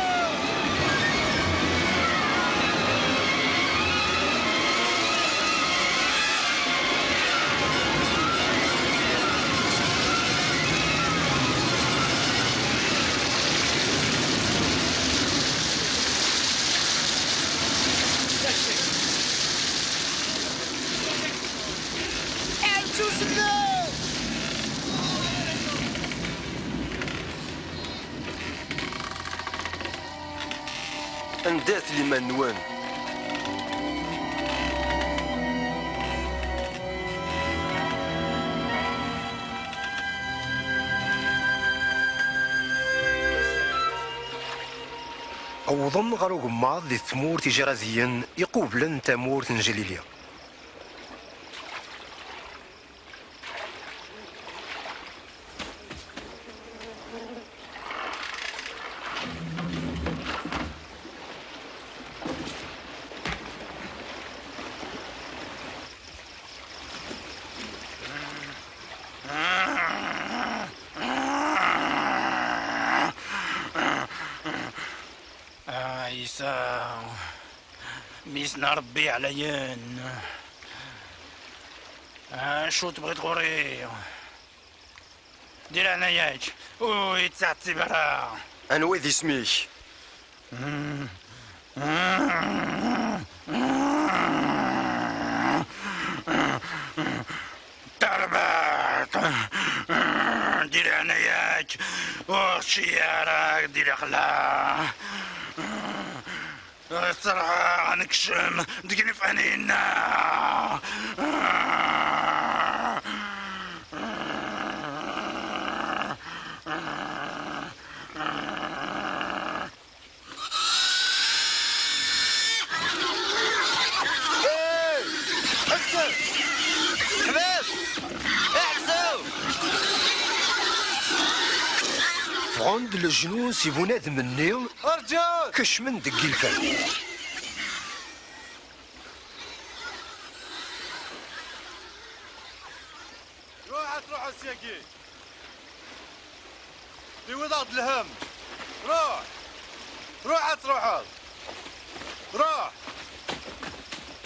Anda-t liman-nwen? Wwḍen ɣer ugemmaḍ di tmurt Ijraziyen iqublen tamurt n Jlili. Ah, Ɛisa, mmi-s n Ṛebbi ɛlayen. Ah, acu tebɣiḍ ɣur-i? Di leɛnaya-k, ur yi-ttɛettib ara. Anwa i d isem-ik? Tarbaɛt, di leɛnaya-k, ur ttci ara di lexla. Ṣṣerḥa ad nekcem deg yinefɛen-inna. Ḥbes! Ḥbes! Iḥbes! Ffɣen-d leǧnun si bunadem-nni, rǧut! Kecmen deg yilfan. Ruḥ ad truḥeḍ syagi. Tiwiḍ-aɣ-d lhemm. Ruḥ! Ruḥ ad truḥeḍ! Ruḥ!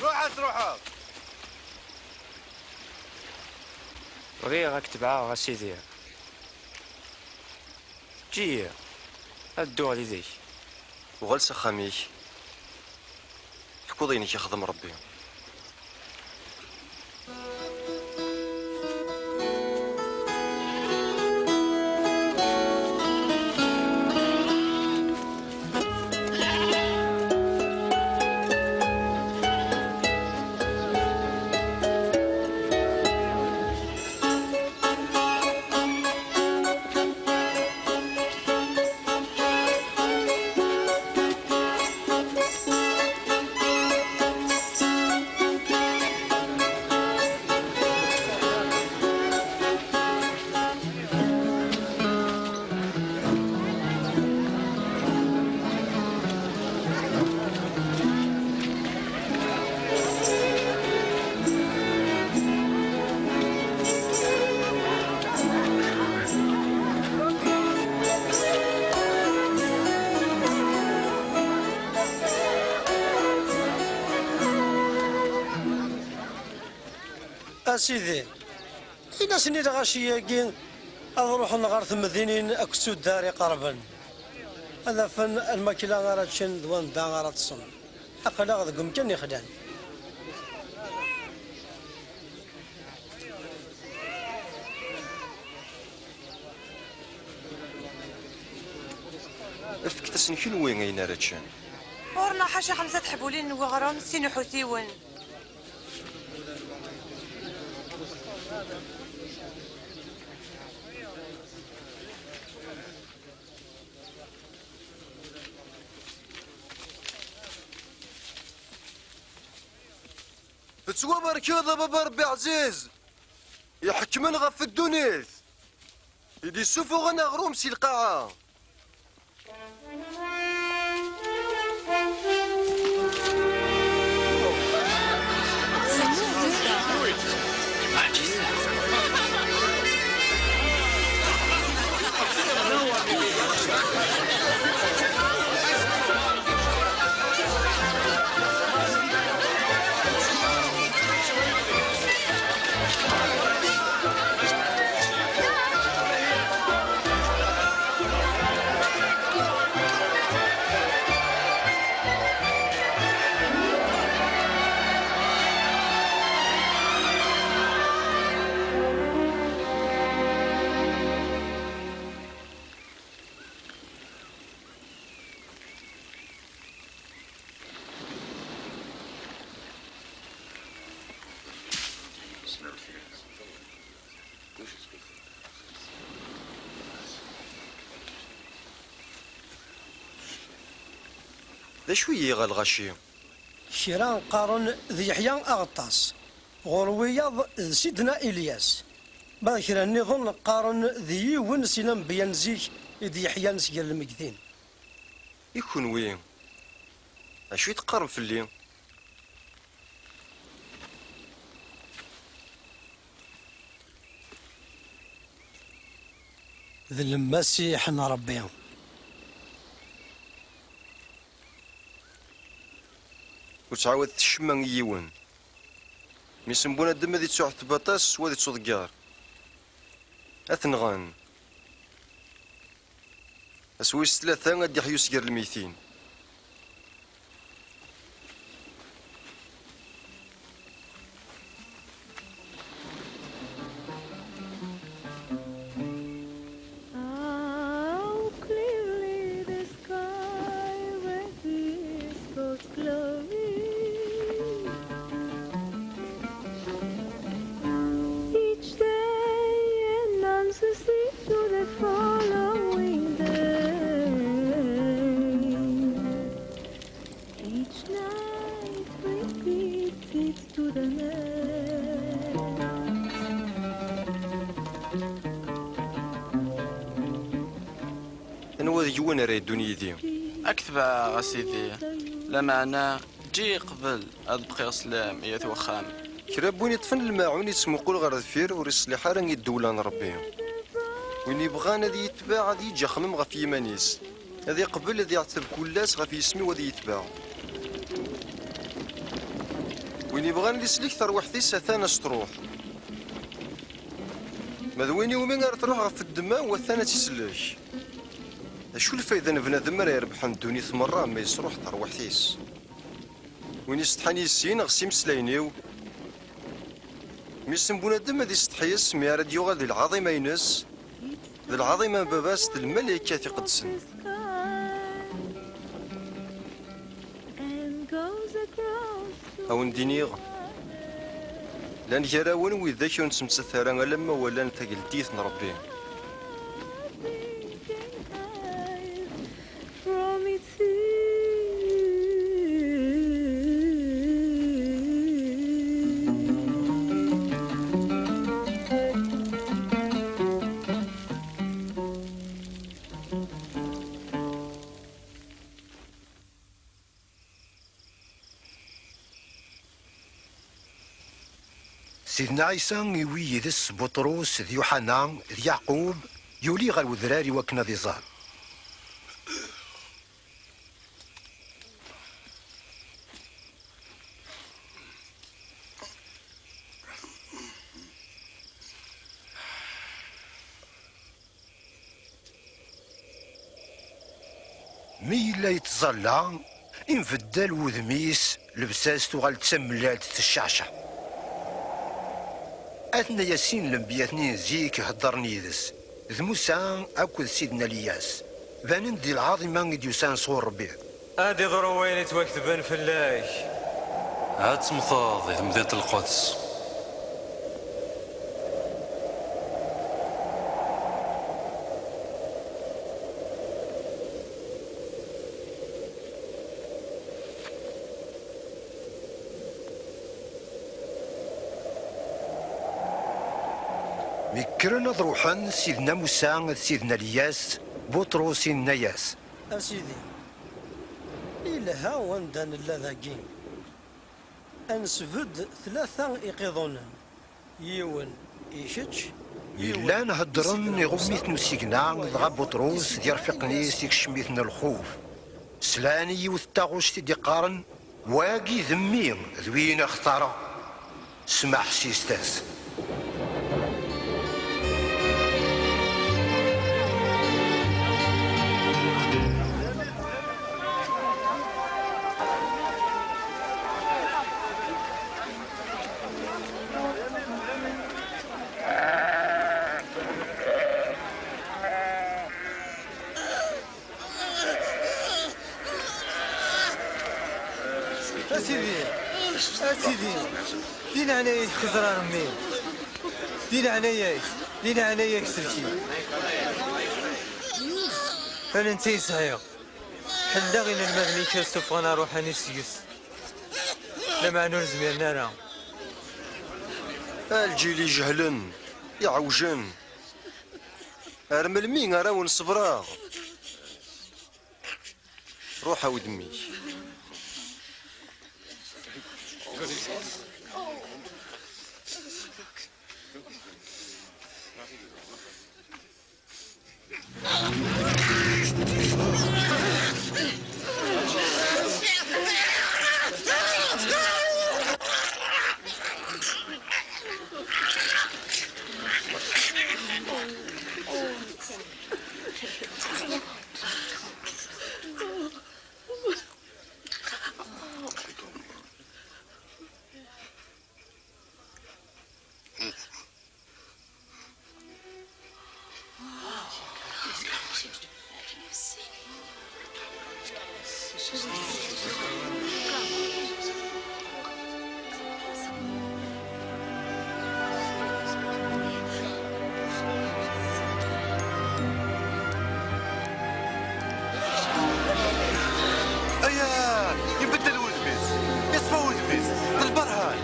Ruḥ ad truḥeḍ! Bɣiɣ ad k-tebɛeɣ, a Sidi. Eǧǧ-iyi ad dduɣ yid-k. Uɣal s axxam-ik. Tekkuḍ ayen i k-ixdem Ṛebbi. A Sidi, Ini-asen i lɣaci-agi ad ruḥen ɣer temdinin akked tuddar iqerben, ad afen lmakla ara ččen d wanda ara ṭṭsen. Aql-aɣ deg umkan yexlan. Fket-asen kenwi ayen ara ččen. Ɣur-neɣ ḥaca xemsa teḥbulin n weɣrum, sin uḥutiwen. Tettwabarkeḍ a baba Ṛebbi ɛziz, iḥekmen ɣef ddunit, i d-isufuɣen aɣrum si lqaɛa. D acu i yiɣ a lɣaci? Kra qqaren d Yeḥya Aɣeṭṭas, ɣur wiyaḍ d Sidna Ilyas, ma d kra nniḍen qqaren d yiwen si lanbeyya n zik i d-yeḥyan sger lmegtin. I kenwi, acu i teqqarem fell-i? D Lmasiḥ n Ṛebbi. Ur ttɛawadet ccemma i yiwen. Mmi-s n bunadem ad ittuɛteb aṭas, u ad ittuḍegger. Ad t-nɣen. Ass wis tlata ad d-iḥyu sger lmeytin. How clearly the sky reveals God's glory. Each day announces it to the following day. Each night repeats it to the next. Anwa deg-wen ara yeddun yid-i? Ad k-tebɛeɣ, a Sidi. Lameɛna, eǧǧ-iyi qbel ad bqiɣ sslam i at wexxam. Kra n win iṭṭfen lmaɛun yettmuqul ɣer deffir, ur iṣliḥ ara i ddewla n Ṛebbi. Win yebɣan ad iyi-yetbeɛ, ad yeǧǧ axemmem ɣef yiman-is. Ad iqbel ad iɛetteb kul ass ɣef yisem-iw ad iyi-yetbeɛ. Win yebɣan ad isellek tarwiḥt-is, atan ad s-truḥ. Ma d win iwumi ara truḥ ɣef ddemma-w, atan ad tt-isellek. Acu lfayda n bnadem ara irebḥen ddunit merra ma yesruḥ tarwiḥt-is? Win isetḥan yis-i neɣ s imeslayen-iw, mmi-s n bunadem ad isetḥi ass mi ara d-yuɣal di lɛaḍima-ines, d lɛaḍima n Baba-s d lmalaykat iqedsen. A wen-d-iniɣ, llan gar-awen widak ur nettmettat ara alamma walan tageldit n Ṛebbi. Sidna Ɛisa iwwi yid-s Buṭrus d Yuḥana d Yeɛqub, yuli ɣer wedrar i wakken ad iẓer. Mi yella yettẓalla, inbeddal wudem-is, llebsa-s tuɣal d tamellalt tecceɛceɛ. Aten-aya sin n lenbiya-nni n zik heddren yid-s, d Musa akked Sidna Lyas. Banen-d di lɛaḍima i d-yusan sɣur Ṛebbi. Ad iḍru wayen yettwaketben fell-ak. Ad temmteḍ di temdint n lquds. Mi kkren ad ruḥen Sidna Musa d Sidna Lyas, Buṭrus inna-yas. A Sidi, ilha wanda nella dagi. Ad nesbedd tlata iqiḍunen, yiwen i kečč, yiwen i Sidna Musa, yiwen i Lyas. Llan heddren iɣumm-iten usigna, dɣa Buṭrus d yirfiqen-is ikcem-iten lxuf. Slan i yiwet n taɣect i d-iqqaren, wagi d mmi, d win i xtareɣ. Smeḥsiset-as. A Sidi, a Sidi, di leɛnaya-k xẓer ar mmi. Di leɛnaya-k, di leɛnaya-k sellek-iyi. Ala netta i sɛiɣ. Ḥellel-aɣ inelmaden-ik ad ssufɣen ṛṛuḥani seg-s. Lameɛna ur zmiren ara. A lǧil ijehlen, iɛewjen. Ar melmi ara wen-ṣebreɣ? Ruḥ awi-d mmi-k. Aya ibeddel wudem-is, iṣfa wudem-is d lberhan.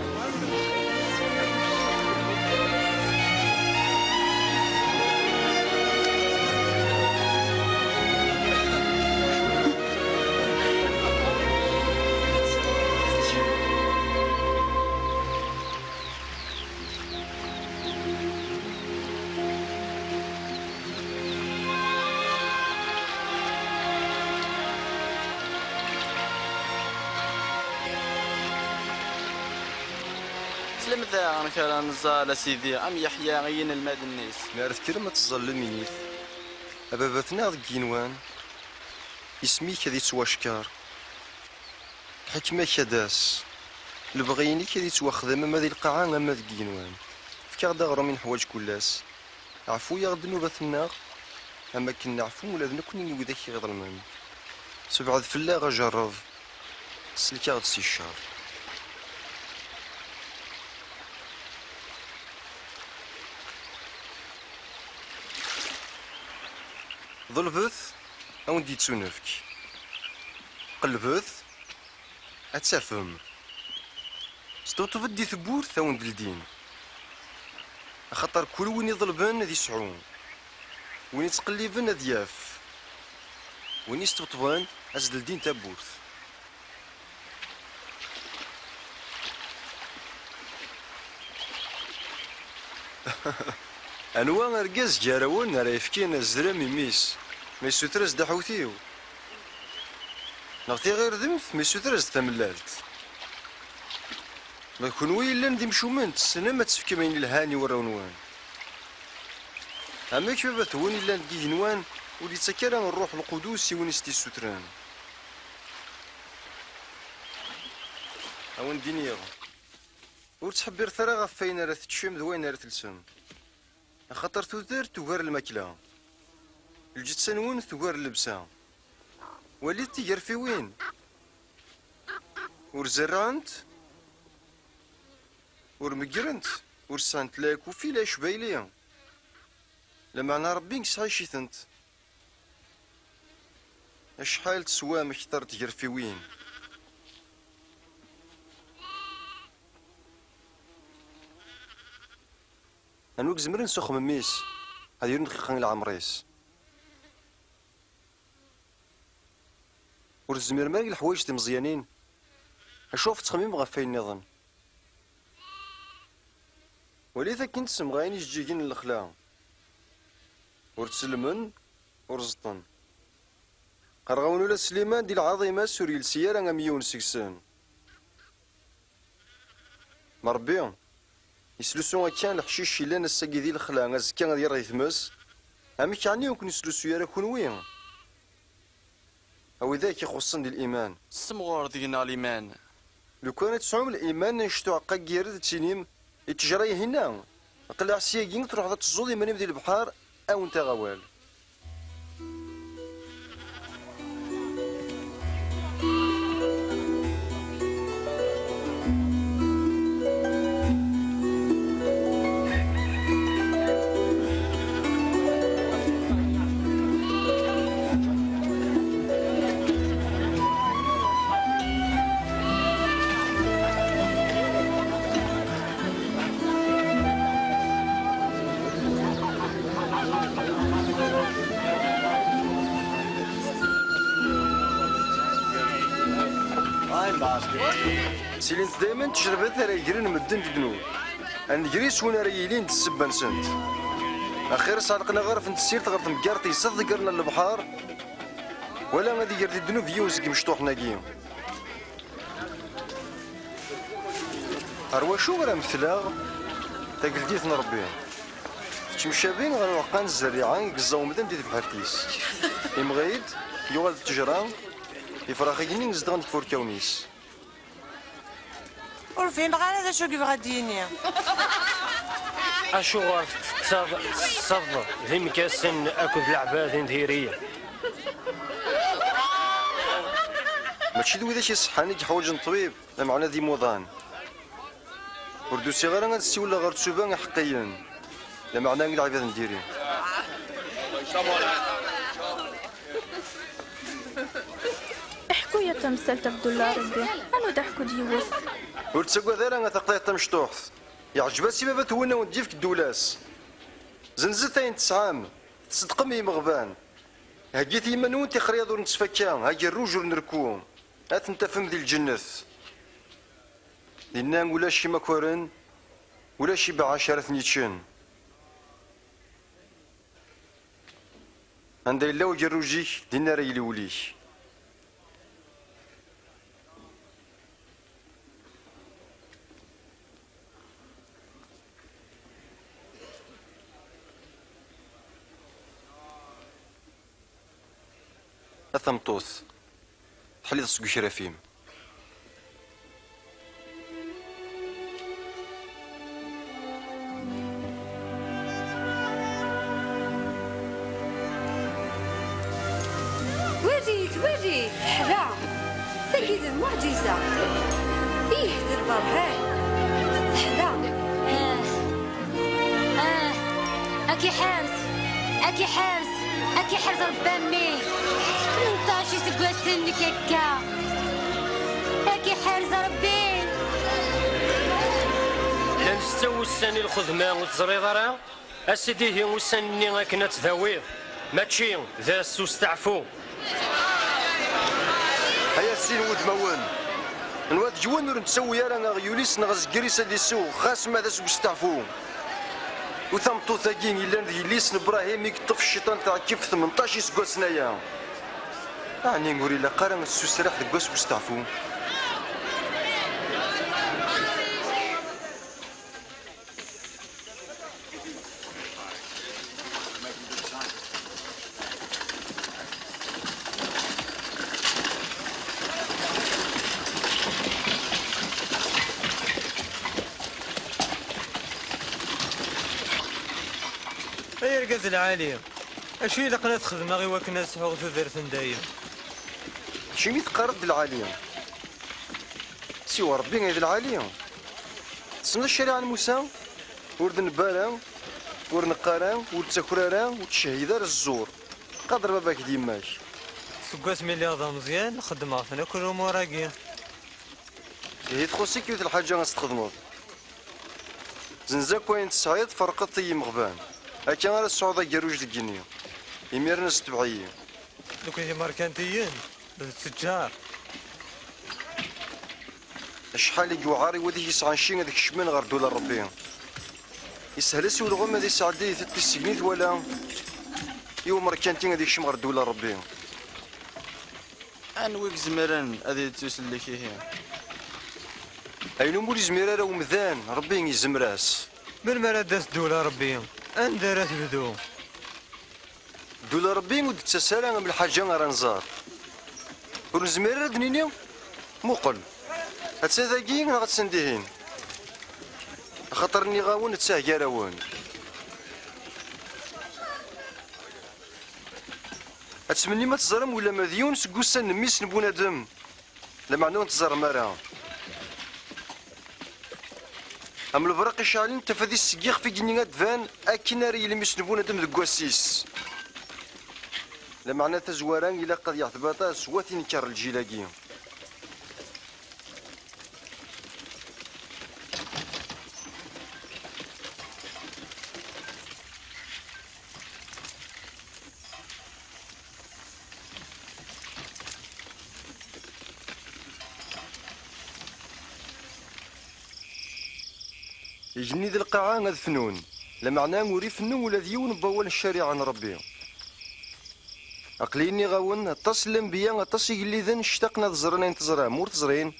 Teslam daɣen kra n ẓẓal, a Sidi, am Yeḥya i yinelmaden-is. Mi ara tekkrem ad teẓẓallem, init: A Baba-tneɣ deg yigenwan, isem-ik ad yettwackeṛ. Lḥekma-k ad d-tas. Lebɣi-inek ad yettwaxdem ama di lqaɛa ama deg yigenwan. Efk-aɣ-d aɣrum i neḥwaǧ kul ass. Ɛfu-yaɣ ddnubat-nneɣ, am akken neɛfu ula d nekkni i widak i ɣ-iḍelmen. Sebɛed fell-aɣ ajerreb, sellek-aɣ-d si ccer. Ḍelbet, a wen-d-yettunefk. Qelbet, ad tafem. Sṭebṭbet di tewwurt, a wen-d-ldin. Axaṭer kul win iḍelben ad isɛu, win ittqelliben ad yaf, win isṭebṭben ad s-d-ldin tawwurt. Anwa argaz gar-awen ara yefken azrem i mmi-s, ma yessuter-as-d aḥewtiw? Neɣ tiɣirdemt, ma yessuter-as-d tamellalt? Ma d kenwi yellan d imcumen, tessnem ad tefkem ayen ilhan i warraw-nwen. Amek baba-twen yellan deg igenwan, ur yettak ara Ṛṛuḥ Lqudus i win i s-t-yessutren. A wen-d-iniɣ, ur ttḥebbiret ara ɣef wayen ara teččem d wayen ara telsem, axaṭer tudert tugar lmakla, lǧetta-nwen tugar llebsa. Walit tigerfiwin. Ur zerrɛent, ur meggrent, ur sɛant la akufi la acbayli. Lameɛna Ṛebbi yesɛa-itent. Acḥal teswam kter n tgerfiwin? Anwa i izemren s uxemmem-is ad yernu dqiqa i leɛmer-is? Ur tezmirem ara i leḥwayeǧ timeẓyanin? Acu ɣef tettxemmimem ɣef wayen nniḍen? Walit akken tsemɣayin ijeǧǧigen n lexla. Ur ttellmen, ur ẓeṭṭen. Qqareɣ-awen ula d Sliman di lɛaḍima-s ur yelsi ara am yiwen seg-sen. Ma Ṛebbi yeslusu akka leḥcic yellan ass-agi di lexla, azekka ad yerɣ di tmes, amek ɛni ur ken-yeslusuy ara kunwi? A widak ixuṣṣen di liman. Ssemɣur deg-neɣ liman. Lukan ad tesɛum liman anect uɛeqqa n yired, ad tinim i ttejra-ihinna, aql-aɣ syagi truḥeḍ ad teẓẓuḍ iman-im di lebḥer, awent-aɣ awal. Ttilint daymen tejrabet ara yegren medden di ddnub. Ad negri s win ara yilin d ssebba-nsent. Axir sɛelqen aɣref n tessirt ɣer temgerṭ yesseḍeggren ɣer lebḥer, wala ad iger di ddnub yiwen seg yimecṭuḥen-agi. Ɣer wacu ara metleɣ tageldit n Ṛebbi? Tettemcabi ɣer uɛeqqa n zzerriɛa i yeẓẓa umdan di tebḥirt-is. Imɣi-d, yuɣal d ttejra, ifrax igenni zedɣen deg ifurkawen-is. Ur fhimeɣ ara d acu i yebɣa ad d-yini. Acuɣer tettetteḍ, tesseḍ d imekkasen akked leɛbad n diri? Mačči d widak iṣeḥḥan i yeḥwaǧen ṭṭbib, lameɛna d imuḍan. Ur d-usiɣ ara ad ssiwleɣ ɣer tsuba iḥeqqiyen, lameɛna i leɛbad n diri. Iḥku-ya tamsalt Abdullah Rebbi, anu d aḥku d yiwet. Ur ttagad ara a taqḍiɛt tamecṭuḥt. Yeɛǧeb-as i baba-twen a wen-d-yefk ddula-s. Zenzet ayen tesɛam, tṣeddqem i yimeɣban. Heggit i yiman-nwen tixriyaḍ ur nettfakka, agerruj ur nrekku. Ad ten-tafem di lǧennet. Dinna ulac imakaren, ulac ibeɛɛac ara ten-yeččen. Anda yella ugerruj-ik, dinna ara yili wul-ik. A tameṭṭut, teḥliḍ seg ukraf-im. Wali-t, wali-t, teḥla. Tagi d lmuɛǧiza. Ih, d lberhan. Teḥla. Ah. Ah. Ad k-iḥerz. Ad k-iḥerz. Ad k-iḥerz Rebbi a mmi. Tmenṭac iseggasen nekk akka. Ad k-iḥerz Rebbi. Llan setta wussan i lxedma, ur teẓriḍ ara? A sidi, ihi ussan-nni akken ad tdawiḍ, mačči d ass usteɛfu. Ay a sin wudmawen, nwa deg-wen ur nettawi ara aɣyul-is neɣ azger-is ad isew, xas ma d ass usteɛfu. U tameṭṭut-agi yellan d yelli-s n Brahim i yeṭṭef cciṭan tɛekkift tmenṭac iseggasen aya. Ɛni ur ilaq ara ad tessusraḥ deg wass usteɛfu? Ay argaz lɛali, acu ilaqen ad t-xedmeɣ i wakken ad sɛuɣ tudert n dayem? Acimi teqqareḍ d lɛali? Siwa Ṛebbi ay d lɛali. Tessneḍ ccariɛa n Musa? Ur d-nebba ara, ur neqq ara, ur d-ttaker ara, ur ttcehhid ara zzur. Qader baba-k d yemma-k. Seg wasmi lliɣ d ameẓyan, xeddmeɣ-ten akk lumuṛ-agi. Ihi txuṣ-ik yiwet lḥaǧa ad s-txedmeḍ. Zenz akk ayen tesɛiḍ, ferqeḍ-t i yimeɣban. Akka ara tesɛuḍ agerruj deg igenni. Imiren setbeɛ-iyi. Nekk d imerkantiyen, d ttejjar. Acḥal i yewɛer i wid i yesɛan cci ad kecmen ɣer ddula n Ṛebbi. Yeshel-as i ulɣem ad isɛeddi di tiṭ-is segmi twala i umerkanti ad yekcem ɣer ddula n Ṛebbi. Anwa i izemren ad yettu sellek ihi? Ayen umi ur yezmir ara umdan, Ṛebbi yezmer-as. Melmi ara d-tas ddula n Ṛebbi? Anda ara tebdu? Ddula n Ṛebbi ur d-tettas ara am lḥaǧa ara nẓer. Ur nezmir ara ad d-nini, muqel, atta dagi neɣ attan dihin. Axaṭer nniɣ-awen, d taggara-wen. Ad tmennim ad teẓrem ulamma d yiwen seg wussan n mmi-s n bunadem, lameɛna ur ten-teẓrem ara. Am lebraq iceɛlen, tafat-is seg yixef igenni ad d-tban, akken ara yili mmi-s n bunadem deg wass-is. Lameɛna tazwara ilaq ad yeɛteb aṭas wat inker lǧil-agi. Igenni d lqaɛa ad fnun, lameɛna ur ifennu ula d yiwen n wawal n ccariɛa n Ṛebbi. Aql-i nniɣ-awen, aṭas n lenbiya, aṭas igelliden ctaqen ad ẓren ayen teẓram ur t-ẓrin,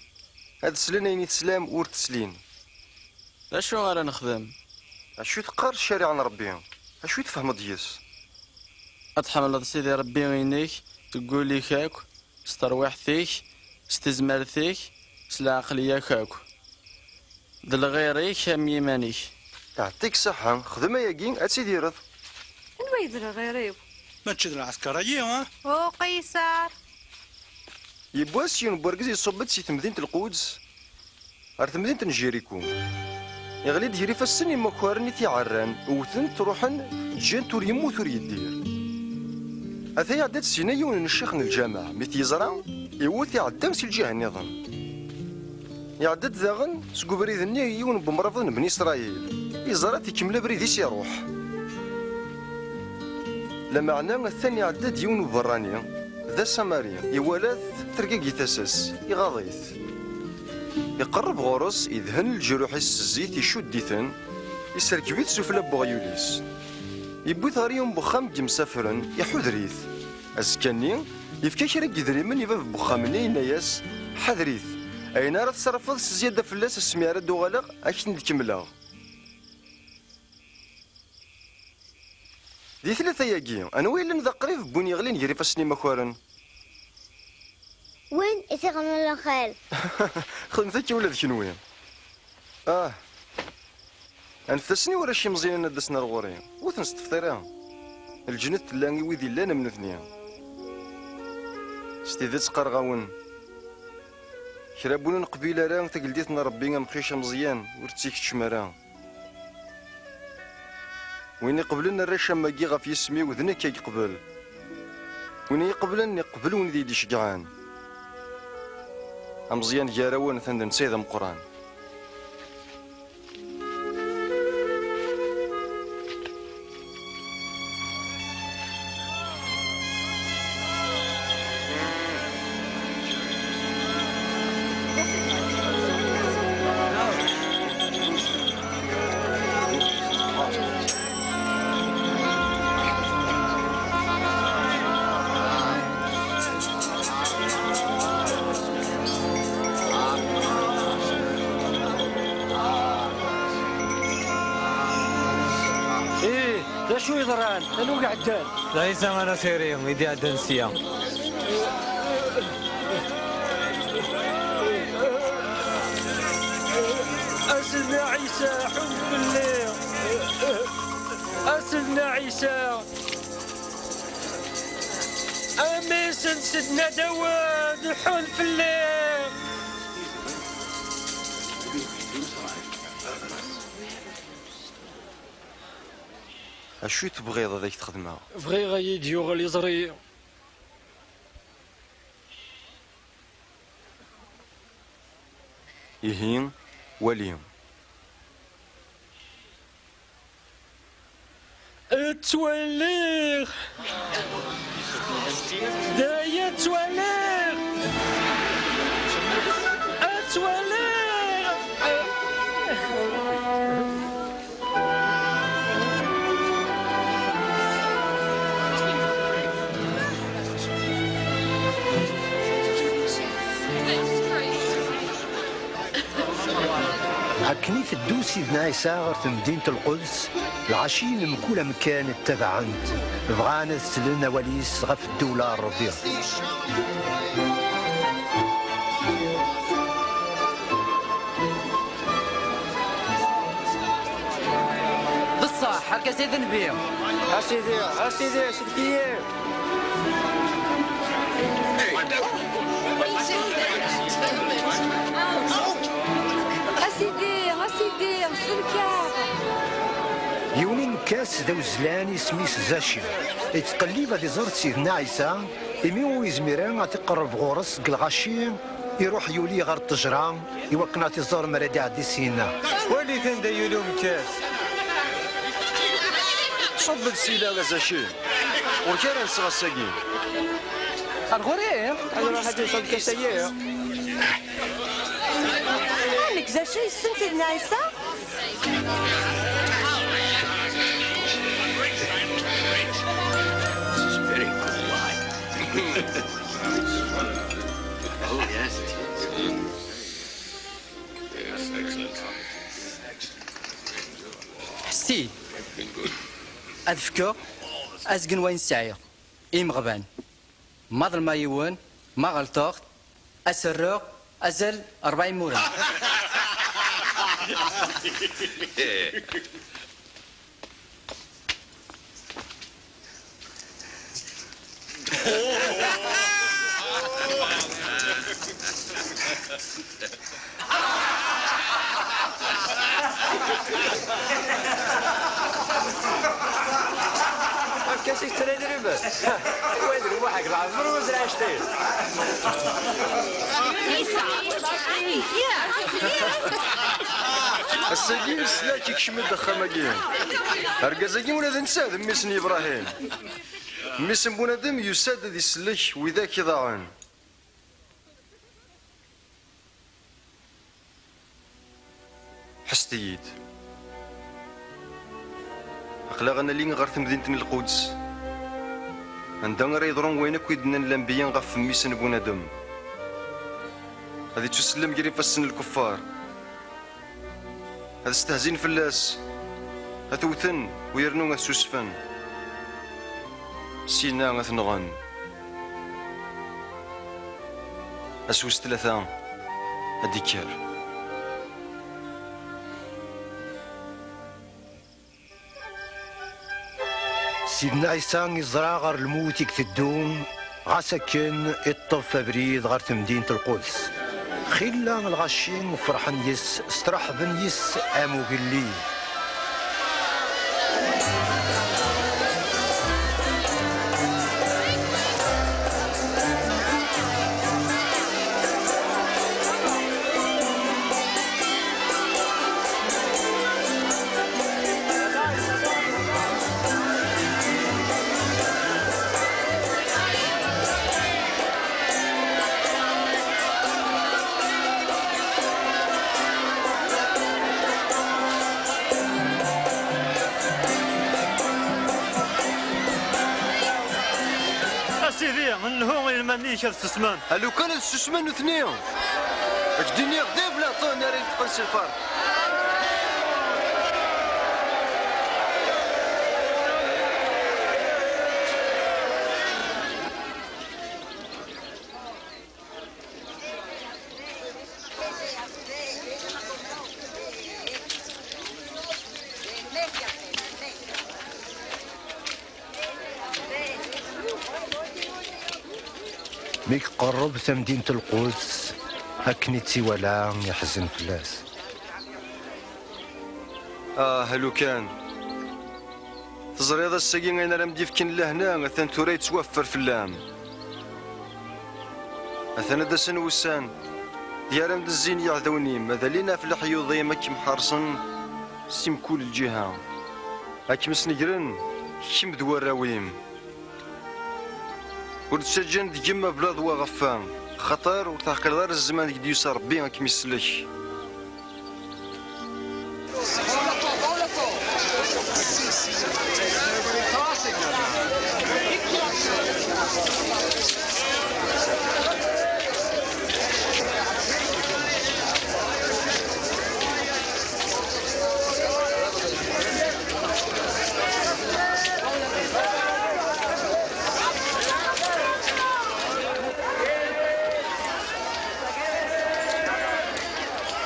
ad slen ayen i teslam ur t-slin. D acu ara nexdem? Acu teqqar ccariɛa n Ṛebbi? Acu i tfehmeḍ deg-s? Ad tḥemmleḍ Sidi Ṛebbi-inek deg wul-ik akk, s terwiḥt-ik, s tezmert-ik, s lɛeqliya-k akk, d lɣir-ik am yiman-ik. Iɛeṭṭik ṣṣeḥḥa, xdem ayagi, ad tidireḍ. Anwa i d lɣir-iw? Mačči d lɛesker-agi, ah? Uqisar! Yiwwas yiwen n wergaz iṣubb-d si temdint n Lquds ɣer temdint n Jiriku. Iɣli-d gar ifassen imakaren i t-iɛerran, wten-t, ruḥen, ǧǧan-t ur yemmut ur yeddir. Ata iɛedda-d sina yiwen n ccix n lǧameɛ, mi t-yeẓra, iwwet iɛedda si lǧiha nniḍen. Iɛedda-d daɣen seg ubrid-nni yiwen n wemrabeḍ n Bni Isṛayil, iẓra-t ikemmel abrid-is iruḥ. Lameɛna atan iɛedda-d yiwen uberrani, d asamari, iwala-t, tergagi tasa-s, iɣaḍ-it. Iqerreb ɣur-s, idhen leǧruḥ-is s zzit, icudd-iten, iserkeb-it sufella n weɣyul-is. Yewwi-t ɣer yiwen n wexxam n yimsafren, iḥuder-it. Azekka-nni, yefka kra n yidrimen i bab n wexxam-nni, yenna-yas, ḥader-it, ayen ara teṣrafeḍ s zzyada fell-as asmi ara d-uɣaleɣ, ad k-ten-id-kemmleɣ. Di tlata-agi, anwa yellan d aqrib n win yeɣlin gar ifassen imakaren? Win i t-iɣelmen lxir. Xedmet akka ula d kenwi. Ah. Anfet-asen i warrac imeẓyanen ad d-asen ar ɣur-i. Ur ten-sṭefṭir ara. Lǧennet tella i wid illan am nutni. S tidet qqareɣ-awen, kra n win ur neqbil ara tageldit n Ṛebbi amqic ameẓyan ur tt-ikeččem ara. Win iqeblen arrac am wagi ɣef yisem-iw, d nekk ay yeqbel. Win i yi-iqeblen, iqbel win i yi-d-iceggɛen. Ameẓyan gar-awen, atan d netta i d ameqqran. Ih, d acu yeḍran? Anwa i iɛeddan? D Ɛisa Anasiri i d-iɛeddan sya. A Sidna Ɛisa, ḥunn fell-i! A Sidna Ɛisa, a mmi-s n Sidna Dawed, ḥunn fell-i! Acu i tebɣiḍ ad ak-t-xedmeɣ? Bɣiɣ ad yi-d-yuɣal iẓri. Ihi, wali. Ttwaliɣ! D aya ttwaliɣ! Ttwaliɣ! Akken iteddu Sidna Ɛisa ɣer temdint n Lquds, lɣaci n mkul amkan ttabaɛen-t, bɣan ad slen awal-is ɣef ddewla n Ṛebbi. D ṣṣeḥ, argaz-a d nnbi. A sidi, a sidi, sellek-iyi. A sidi, a sidi, sellek-aɣ. Yiwen umekkas d awezlan, isem-is Zaci. Yettqellib ad iẓer Sidna Ɛisa, imi ur yezmir ara ad iqerreb ɣur-s deg lɣaci, iruḥ yuli ɣer ṭṭejra iwakken ad t-iẓer mi ara d-iɛeddi syenna. Walit anda yuli umekkas. Ṣubb-d sila a Zaci. Ur k ara nseɣ ass-agi. Ar ɣur-i? Ad nruḥ ad d-nseɣ lkas-agi. Ah, nekk Zaci yessen Sidna Ɛisa? Ḥess-iyi. Ad fkeɣ azgen wayen sɛiɣ i yimeɣban. Ma ḍelmeɣ yiwen, ma ɣelṭeɣ, ad s-rreɣ azal rebɛa imura. Amek i s-yettra idrimen? Wa idrimen waḥed leɛmer ur zriɛ actil. Ass-agi, leslak ikcem-d axxam-agi. Argaz-agi ula d netta d mmi-s n Yebrahim. Mmi-s n bunadem yusa-d ad isellek widak iḍaɛen. Ḥesset-iyi-d. Aql-aɣ ad nali ɣer temdint n Lquds, anda ara yeḍrun wayen akk i d-nnan lanbeyya ɣef mmi-s n bunadem. Ad ittusellem gar ifassen n lkuffar. Ad stehzin fell-as, ad t-wten, u yernu ad susfen. Syenna ad t-nɣen. Ass wis tlata ad d-ikker. Sidna Ɛisa iẓra ɣer lmut i iteddu, ɣas akken iṭṭef abrid ɣer temdint n Lquds. Xilla lɣaci ferḥen yes-s, straḥben yes-s am ugellid. A Sidi, nhu i lman-ik ad susmen. A lukan ad susmen nutni! Ad k-d-iniɣ d ablaṭun ara ineṭqen s lferḥ. Mi iqerreb tamdint n Lquds, akken i tt-iwala, iḥzen fell-as. Ah, lukan teẓriḍ ass-agi ayen ara m-d-yefken lehna, atan tura yettwaffer fell-am. Atan ad d-asen wussan, di ara m-d-zzin yiɛdawen-im, ad alin ɣef leḥyuḍ-im, ad kem-ḥerṣen si mkul lǧiha, ad kem-snegren, kemm d warraw-im. Ur d-ttaǧǧan deg-m mebla d wa ɣef-, xaṭer ur teɛqileḍ ara zzman deg d-yusa Rebbi ad kem-isellek.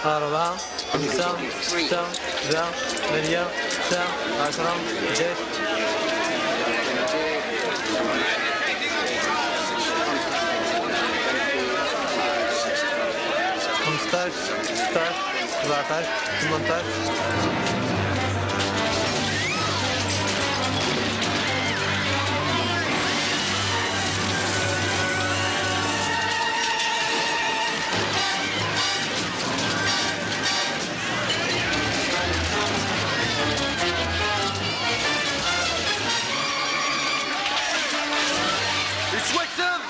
أربعة، خمسة، ستة، سبعة، ثمانية، تسعة، عشرة، حداش، خمسطاش، ستطاش، سبعطاش، ثمنطاش. Yettwakteb!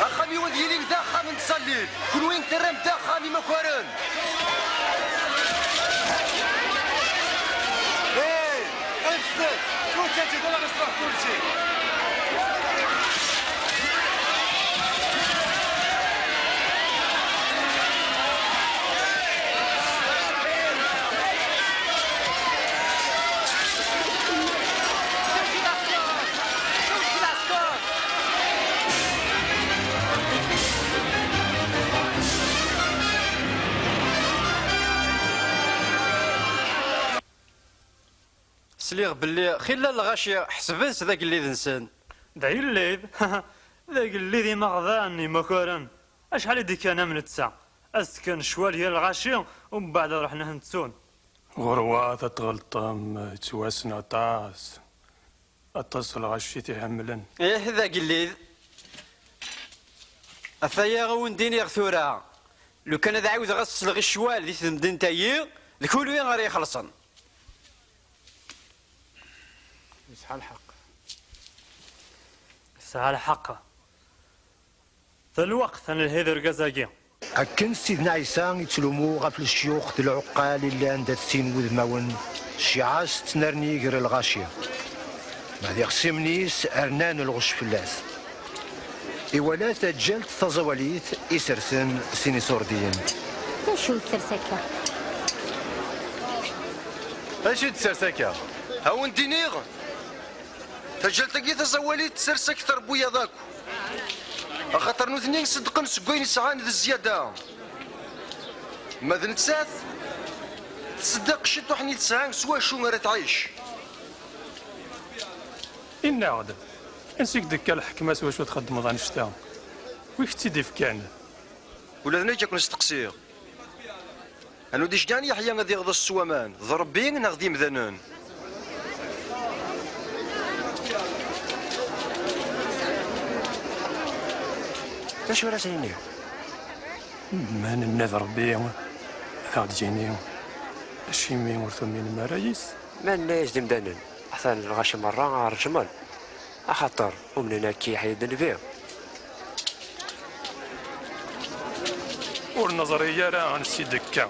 Axxam-iw ad yili d axxam n tẓallit, kunwi terram-d axxam imakaren. Hey, ur teǧǧiḍ ara ɣef ṣṣeḥ kulci. Sliɣ belli xilla lɣaci ḥesben-t d agellid-nsen. D agellid? D agellid imeɣdan imakaren. Acḥal i d-ikkan am netta? Ad s-d-kkan ccwal gar lɣaci, umbeɛd ad ruḥen ad ten-ttun. Ɣurwat ad tɣelṭem, yettwassen aṭas. Aṭas n lɣaci i t-iḥemmlen. Ih, d agellid. Ataya wen-d-iniɣ tura. Lukan ad ɛiwdeɣ ad sleɣ i ccwal di temdint-ayi, d kunwi ara ixellṣen. Yesɛa lḥeqq. Yesɛa lḥeqq. D lweqt ad nelhi d urgaz-agi. Akken Sidna Ɛisa ittlumu ɣef lecyux d lɛuqqal i llan d at sin wudmawen, cciɛa-s tettnerni gar lɣaci. Ma d ixṣimen-is rnan lɣecc fell-as. Iwala taǧǧalt taẓawalit isersen sin iṣurdiyen. D acu i d ters akka? D acu i d ters akka? A wen-d-iniɣ, taǧǧalt-agi taẓawalit tsers akter n wiyaḍ akk. Axaṭer nutni ṣeddqen seg wayen sɛan d zzyada. Ma d nettat, tṣeddeq ciṭuḥ-nni tesɛa s wacu ara tɛic. Inna-aɣ-d, ansi k-d-tekka lḥekma s wacu txeddmeḍ annect-a? Wi k-tt-id-ifkan? Ula d nekk ad ken-steqsiɣ. Anwa d-iceggɛen Yeḥya ad iɣḍes s waman, d Ṛebbi neɣ d imdanen? D acu ara sen-iniɣ? Ma nenna d Ṛebbi, ad aɣ-d-yini, acimi ur tuminem ara yis? Ma nenna-yas d imdanen, atan lɣaci merra aɣ-ṛejmen. Axaṭer umnen akka i Yeḥya d Nnbi. Ur neẓri ara ansi d-tekka.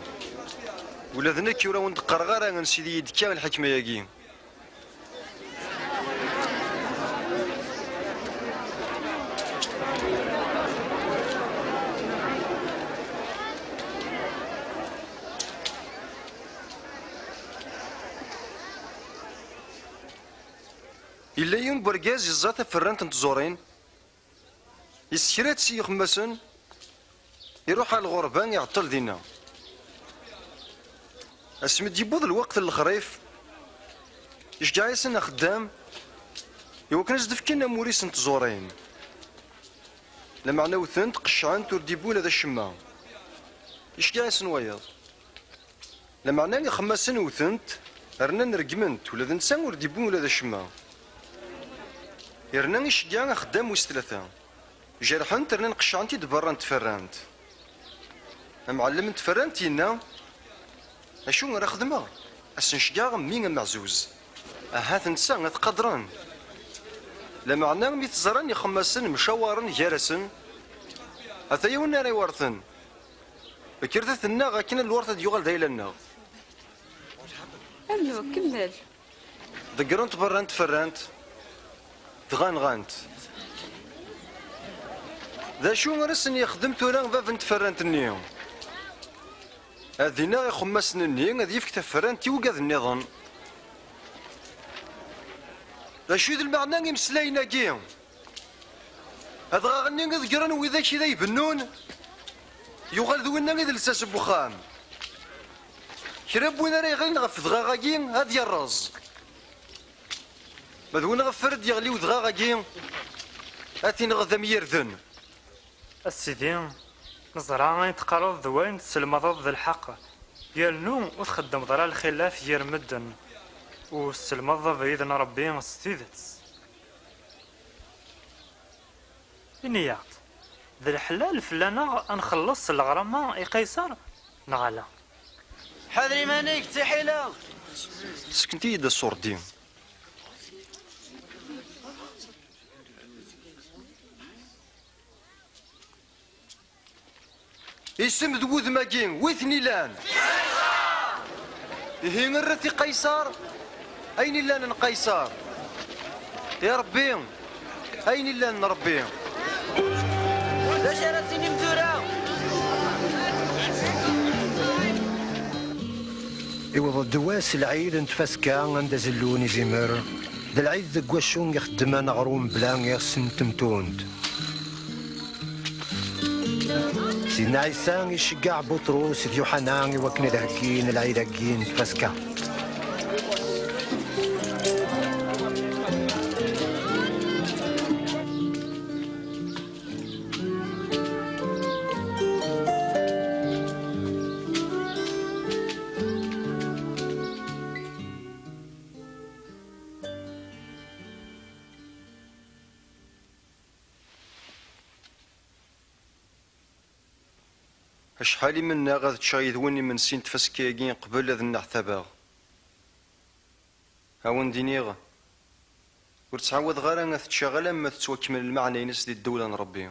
Ula d nekk ur awen-d-qqareɣ ara ansi d iyi-d-tekka lḥekma-agi. Yella yiwen n wergaz yeẓẓa taferrant n tẓurin, yessekra-tt i yixemmasen, iruḥ ɣer lɣerba, iɛeṭṭel dinna. Asmi d-yewweḍ lweqt n lexrif, iceggeɛ-asen axeddam iwakken ad s-d-fken amur-is n tẓurin. Lameɛna wten-t, qeccɛen-t, ur d-yewwi ula d acemma. Iceggeɛ-asen wayeḍ. Lameɛna ixemmasen wten-t, rnan regmen-t, ula d netta ur d-yewwi ula d acemma. Yerna iceggeɛ axeddam wis tlata. Jerḥen-t, rnan qeccɛen-t-id berra n tferrant. Amɛellem n tferrant yenna: "Acu ara xedmeɣ? Ad sen-ceggɛeɣ mmi ameɛzuz. Ahat netta ad t-qadren." Lameɛna mi t-ẓran ixemmasen mcawaren gar-asen: "Ata yiwen ara iwerten. Kkret ad t-nnaɣ akken ad lwert ad yuɣal d ayla-nneɣ." Rnu, kemmel. Ḍeggren-t berra n tferrant, dɣa nɣan-t. D acu ara sen-yexdem tura bab n tferrant-nni? Ad ineɣ ixemmasen-nni, ad yefk taferrant i wigad nniḍen. D acu i d lmeɛna imeslayen-agi? Adɣaɣ-nni i ḍeggren widak i la ibennun, yuɣal d winna i d lsas n wexxam. Kra n win ara yeɣlin ɣef dɣaɣ-agi, ad yerreẓ. Ma d win ɣef ara d-yeɣli udɣaɣ-agi, ad t-ineɣ d amyirden. A Sidi, neẓra ayen teqqareḍ d wayen tesselmadeḍ d lḥeqq, yernu ur txeddmeḍ ara lxilaf gar medden, u tesselmadeḍ abrid n Ṛebbi s tidet. Ini-aɣ-d, d leḥlal fell-aneɣ ad nxelleṣ s leɣrama i Qayṣer, neɣ ala? Ḥader iman-ik d tiḥila! Sseknet-iyi-d aṣurdi. Isem d wudem-agi, wi ten-ilan? Ihi, rret i Qayṣer ayen illan n Qayṣer, i Ṛebbi ayen illan n Ṛebbi. D acu ara tinim tura? Iwweḍ-d wass lɛid n tfaska anda zellun izimer. D lɛid deg wacu ixeddem aneɣrum bla iɣes n temtunt. Sidna Ɛisa iceggeɛ Buṭrus d Yuḥana i wakken ad heggin lɛid-agi n tfaska. Acḥal i mennaɣ ad ččeɣ yid-wen imensi n tfaska-agi qbel ad nneɛtabeɣ. A wen-d-iniɣ, ur ttɛawadeɣ ara ad t-ččeɣ alamma tettwakmel lmeɛna-ines di ddewla n Ṛebbi.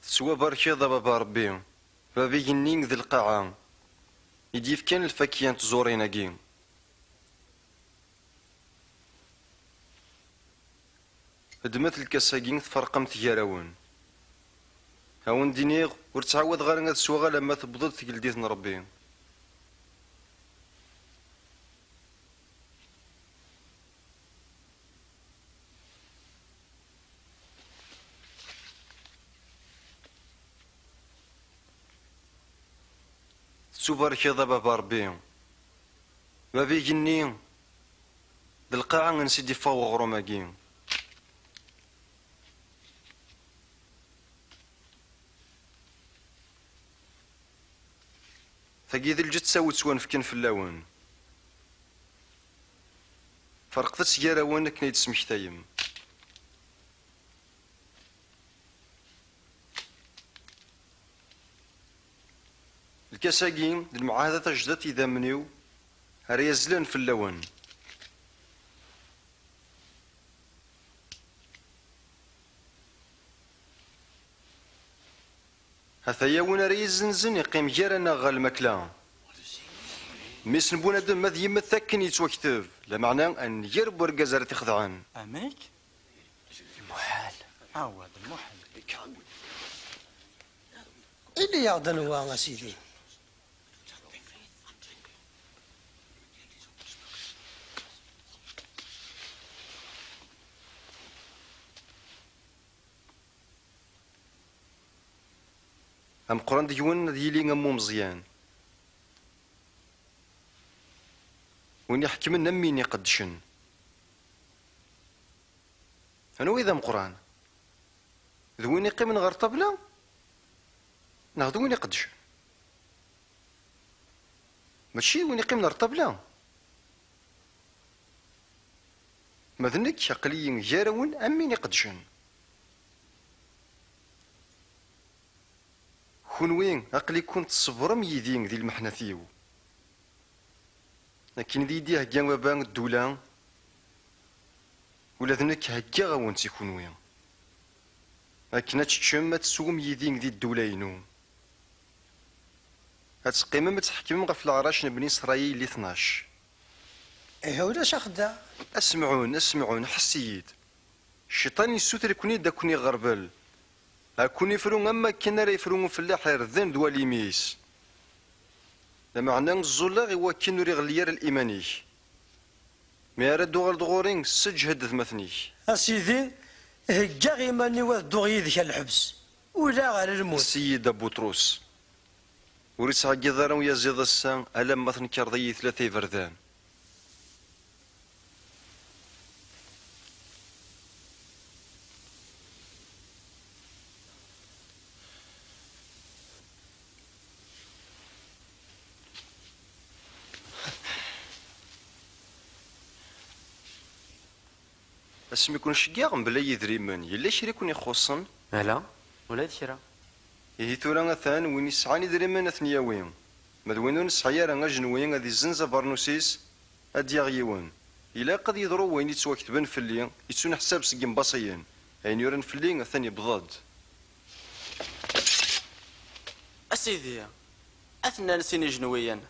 Tettwabarkeḍ a Baba Ṛebbi, bab igenni d lqaɛa, i d-yefkan lfakya n tẓurin-agi. Ddmet lkas-agi, tferqem-t gar-awen. A wen-d-iniɣ, ur ttɛawadeɣ ara ad sweɣ alamma tewweḍ-d tgeldit n Ṛebbi. Tettubarkeḍ a Baba Ṛebbi, bab igenni d lqaɛa ansi d-iffeɣ weɣrum-agi. Tagi d lǧetta-w ttwanefken fell-awen. Ferqet-tt gar-awen akken ay d-tesmektayem. Lkas-agi d lemɛahda tajdidt idammen-iw ara yazzlen fell-awen. Hataya win ara yezzenzen iqqim gar-aneɣ ɣer lmakla. Mmi-s n bunadem ad yemmet akken yettwakteb, lameɛna a nnger n urgaz ara t-ixedɛen. Amek? Lmuḥal. Awa, d lmuḥal. Ini-aɣ-d anwa, a Sidi. Ameqqran deg-wen ad yili am umeẓyan, win iḥekmen am win iqeddcen. Anwa i d ameqqran? D win iqqimen ɣer ṭṭabla, neɣ d win iqeddcen? Mačči d win iqqimen ɣer ṭṭabla. Ma d nekk, aql-iyi gar-awen am win iqeddcen. Kunwi, aql-iken tṣebrem yid-i di lmeḥnat-iw. Akken i d iyi-d-ihegga baba ddula, ula d nekk heggaɣ-awen-tt i kunwi. Akken ad teččem, ad teswem yid-i di ddula-inu. Ad teqqimem, ad tḥekmem ɣef leɛrac n Bni Isṛayil i tnac. Ihi ulac axeddaɛ. Asmɛun, asmɛun, ḥess-iyi-d. Cciṭan yessuter-iken-id ad ken-iɣerbel, ad ken-ifru am wakken ara yefru ufellaḥ irden d walim-is. Lameɛna ẓẓulleɣ i wakken ur iɣelli ara liman-ik. Mi ara d-tuɣaleḍ ɣur-i, sseǧhed atmaten-ik. A Sidi, heggaɣ iman-iw ad dduɣ yid-k ɣer lḥebs, ula ɣer lmut. Seyid Abuṭrus, ur ittɛeggiḍ ara uyaziḍ ass-a alamma tnekreḍ-iyi tlata iberdan. Asmi ken-ceggeɣ mebla yidrimen, yella kra i ken-ixuṣṣen? Ala, ula d kra. Ihi tura atan, win yesɛan idrimen ad ten-yawi. Ma d win ur nesɛi ara ajenwi, ad izzenz abernus-is, ad d-yaɣ yiwen. Ilaq ad yeḍru wayen yettwaketben fell-i, yettuneḥsab seg yimbaṣiyen. Ayen yuran fell-i atan yewweḍ-d. A Sidi, ad ten-nnan sin ijenwiyen.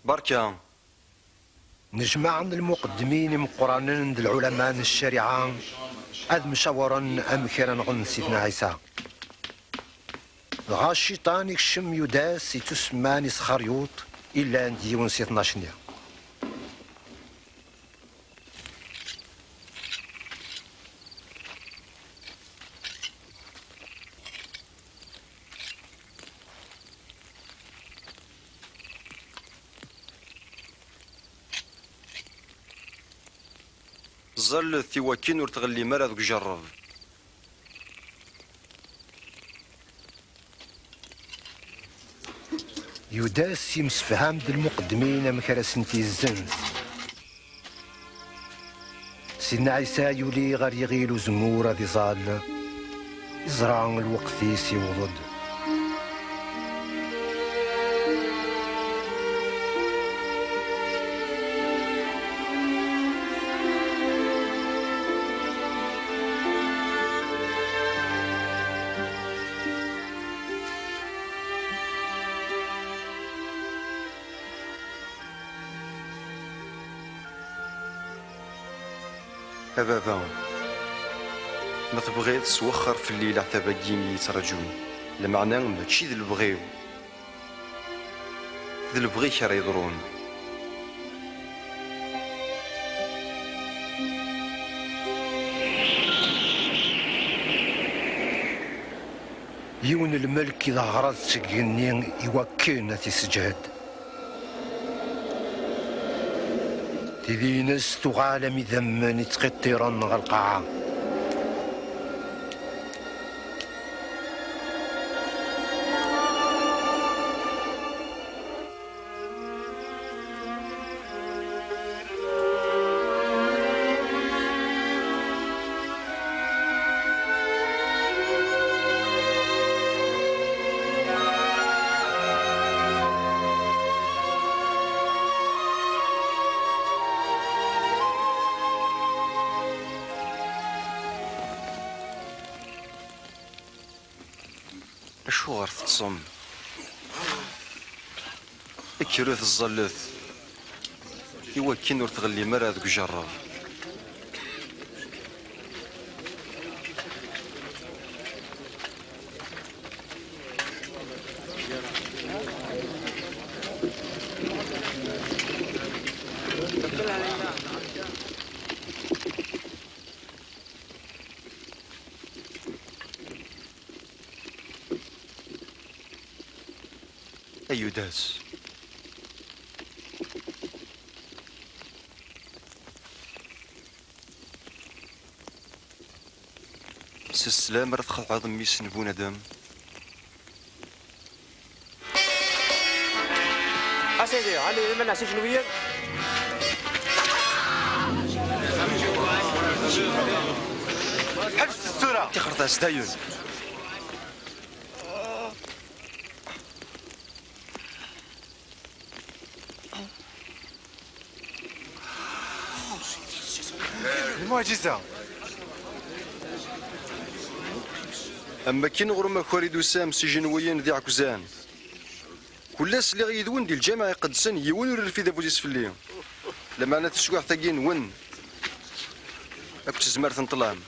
Berka. Nejmaɛen lmuqeddmin imeqqranen d lɛulama n ccariɛa ad mcawren amek ara nɣen Sidna Ɛisa. Dɣa Cciṭan ikcem Yudas yettusemman Isxaryuṭ, illan d yiwen si tnac-nni. Ẓẓallet i wakken ur tɣellim ara deg ujerreb. Yudas yemsefham d lmuqeddmin amek ara sent-yezzenz. Sidna Ɛisa yuli ɣer yiɣil uzemmur ad iẓall, iẓra lweqt-is iwweḍ-d. A baba, ma tebɣiḍ, swexxer fell-i leɛtab-agi i yi-yettraǧun, lameɛna mačči d lebɣi-w, d lebɣi-k ara yeḍrun. Yiwen n lmelk i d aɣrad seg igenni i wakken ad t-isseǧhed. Tidi-ines tuɣal am idammen ittqiṭṭiren ɣer lqaɛa. Acuɣer teṭṭsem? Kkrut ẓẓallet, i wakken ur tɣellim ara deg ujerreb. A Yudas. S sslam ara txedɛeḍ mmi-s n bunadem. A sidi, ɛli iman-nneɣ s ijenwiyen. Ḥebset tura! Tixret-as dayen. Lmuɛǧiza. Am wakken ɣer umakar i d-tusam s ijenwiyen d iɛekkzan. Kul ass lliɣ yid-wen di lǧameɛ iqedsen, yiwen ur irfid afus-is fell-i. Lameɛna taswiɛt-agi nwen akk d tezmert n ṭṭlam.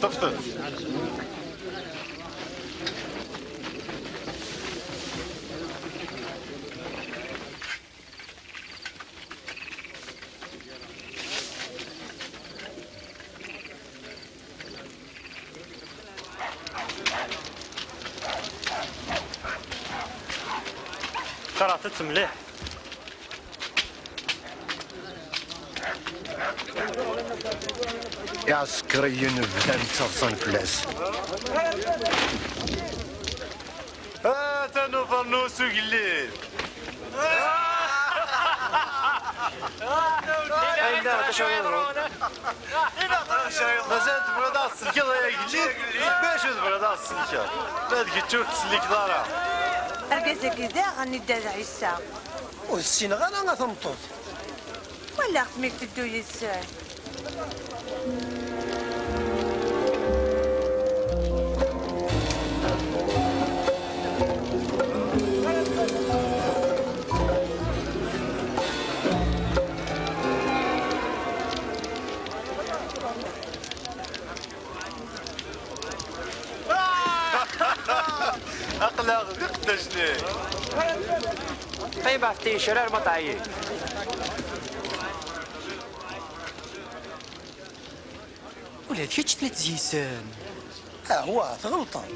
Ṭṭef, ṭṭef. Qerɛet-tt mliḥ. Iɛsekriyen bdan ttaḍsan fell-as. Atan ufarnus ugellid. Ayla, d acu ara yeḍrun? Mazal tebɣiḍ ad ɣ-tsellkeḍ ay agellid? D acu tebɣiḍ ad ɣ-tsellkeḍ? Ma d kečč ur tettsellikeḍ ara. Argaz-agi daɣen i Dda Ɛisa. Ur ssineɣ ara a tameṭṭut. Walaɣ-t mi iteddu yid-sen. Aql-aɣ d iqeddacen-ik. Qqim ɣef tiyecrar ma teɛyiḍ. Ula d kečč telliḍ yis-sen. Ahwa, tɣelṭeḍ.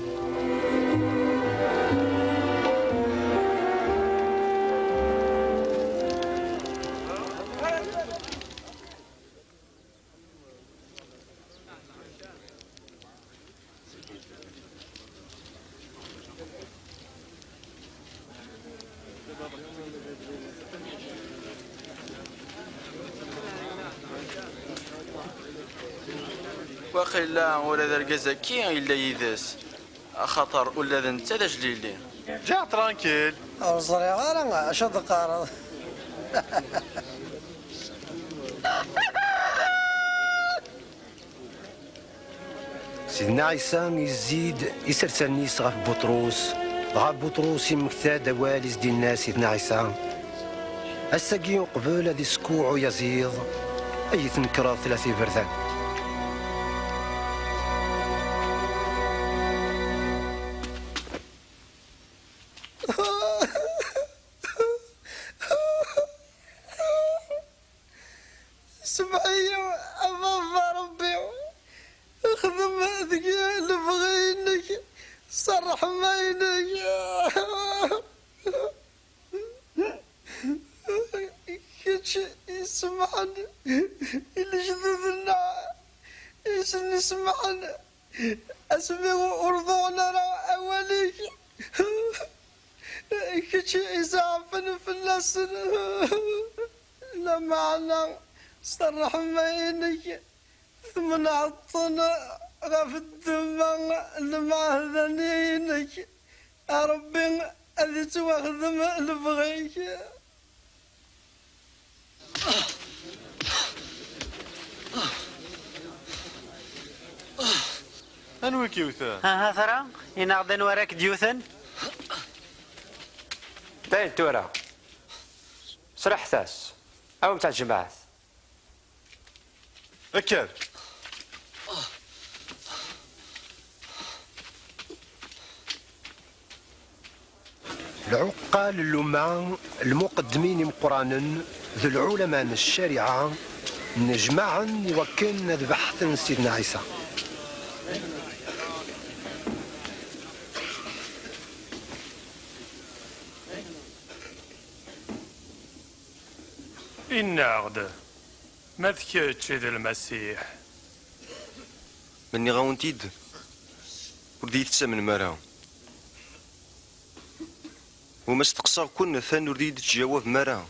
Waqila ula d argaz-agi yella yid-s, axaṭer ula d netta d ajlili. Ǧǧiɣ tranquille. Ur ẓriɣ ara acu d-teqqareḍ. Sidna Ɛisa izzi-d isersan-is ɣef Buṭrus, dɣa Buṭrus immekta-d awal i s-d-inna Sidna Ɛisa: Ass-agi uqbel ad iskuɛ uyaziḍ, ad iyi-tnekreḍ tlata iberdan. Semmeḥ-iyi a baba Ṛebbi, xdem deg-i lebɣi-inek s ṛṛeḥma-inek. Kečč isemḥen i lejdud-nneɣ, i sen-isemḥen asmi ur ḍuɛen ara awal-ik. Kečč i izeɛfen fell-asen, lameɛna s ṛṛeḥma-inek tmenɛeḍ-ten ɣef ddemma n lmeɛdani-inek. A Ṛebbi, ad ittwaxdem lebɣi-k. Anwa i k-yewten? Aha tura, ini-aɣ-d anwa ara k-d-yewten. Dayen tura, sraḥet-as, awimt-tt ɣer tjemɛat. Kker! Lɛuqqal n lumma, lmuqeddmin imeqqranen d lɛulama n ccariɛa, Nnejmaɛen i wakken ad beḥten Sidna Ɛisa. Inna-aɣ-d, ma d kečč i d Lmasiḥ. Ma nniɣ-awen-t-id, ur d-iyi-tettamnem ara. U ma steqsaɣ-ken, atan ur d-iyi-d-tettjawabem ara.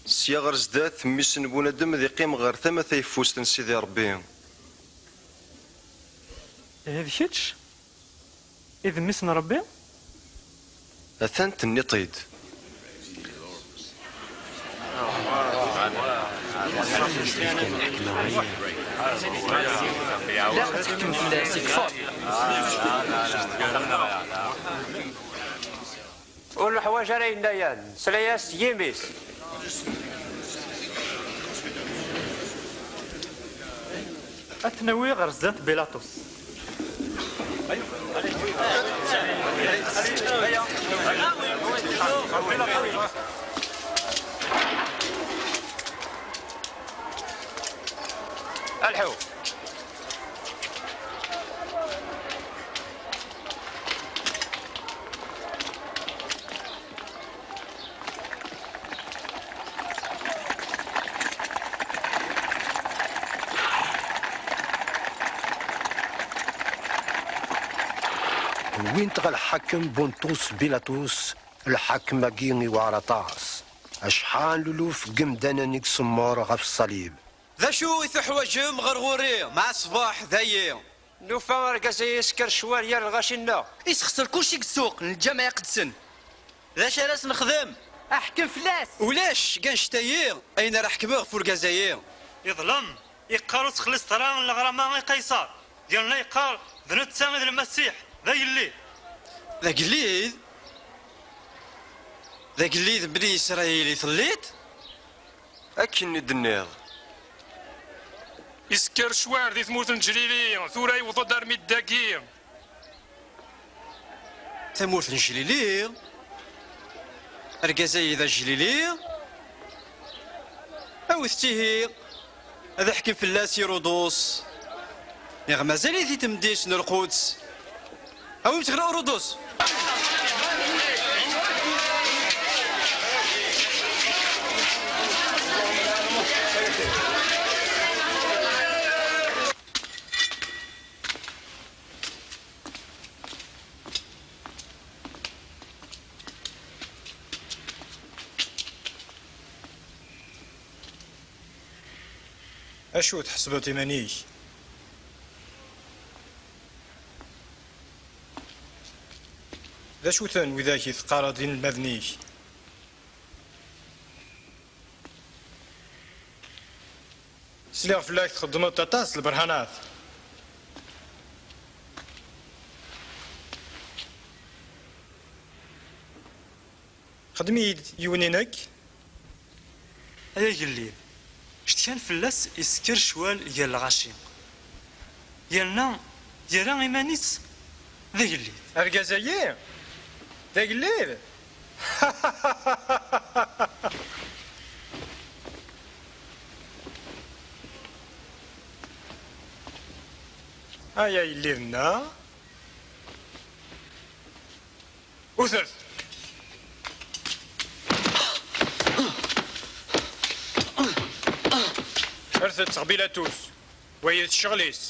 Sya ɣer zdat, mmi-s n bunadem ad iqqim ɣer tama tayeffust n Sidi Ṛebbi. Ihi d kečč i d mmi-s n Ṛebbi? Atan tenniḍ-t-id. Ilaq ad teḥkem fell-as, ikfa. Ur neḥwaǧ ara yenna-yan, nesla-yas s yimi-s. Ad t-nawi ɣer zdat Bilaṭus. Alḥu. Wwin-t ɣer lḥakem Buntus Bilatus. Lḥakem-agi iwɛer aṭas, acḥal n luluf n yemdanen i isemmer ɣef ṣṣalib. D acu i tuḥwaǧem ɣer ɣur-i? Mɛa ṣṣbeḥ dayi. Nufa argaz-agi yesker ccwal gar lɣaci-nneɣ. Isexser kulci deg ssuq n lǧameɛ iqedsen. D acu ara s-nexdem? Aḥkem fell-as! Ulac deg annect-ayi ayen ara ḥekmeɣ ɣef urgaz-ayi. Iḍlem, iqqar ur ttxelliṣet ara leɣrama i Qayṣer, yerna yeqqar d netta i d Lmasiḥ, d agellid. D agellid? D agellid n Bni Isṛayil i telliḍ? Akken i d-tenniḍ. Isker ccwal di tmurt n Ǧlili, tura yewweḍ-d armi d dagi. Tamurt n Ǧlili, argaz-ayi d aǧlili, awit-t ihi, ad iḥkem fell-as Irudus, niɣ mazal-it i temdint n Lquds. Awimt ɣer Urudus. Acu tḥesbeḍ iman-ik? D acu-ten widak i teqqareḍ d inelmaden-ik? Sliɣ fell-ak txeddmeḍ aṭas n lberhanat. Xdem-iyi-d yiwen i nekk. Ay agellid, cetkan fell-as isker ccwal gar lɣaci, yerna yerra iman-is d agellid. Argaz-ayi d agellid? Ay agellid-nneɣ. Utret! Rret-t ɣer Bilatus, wayi d ccɣel-is.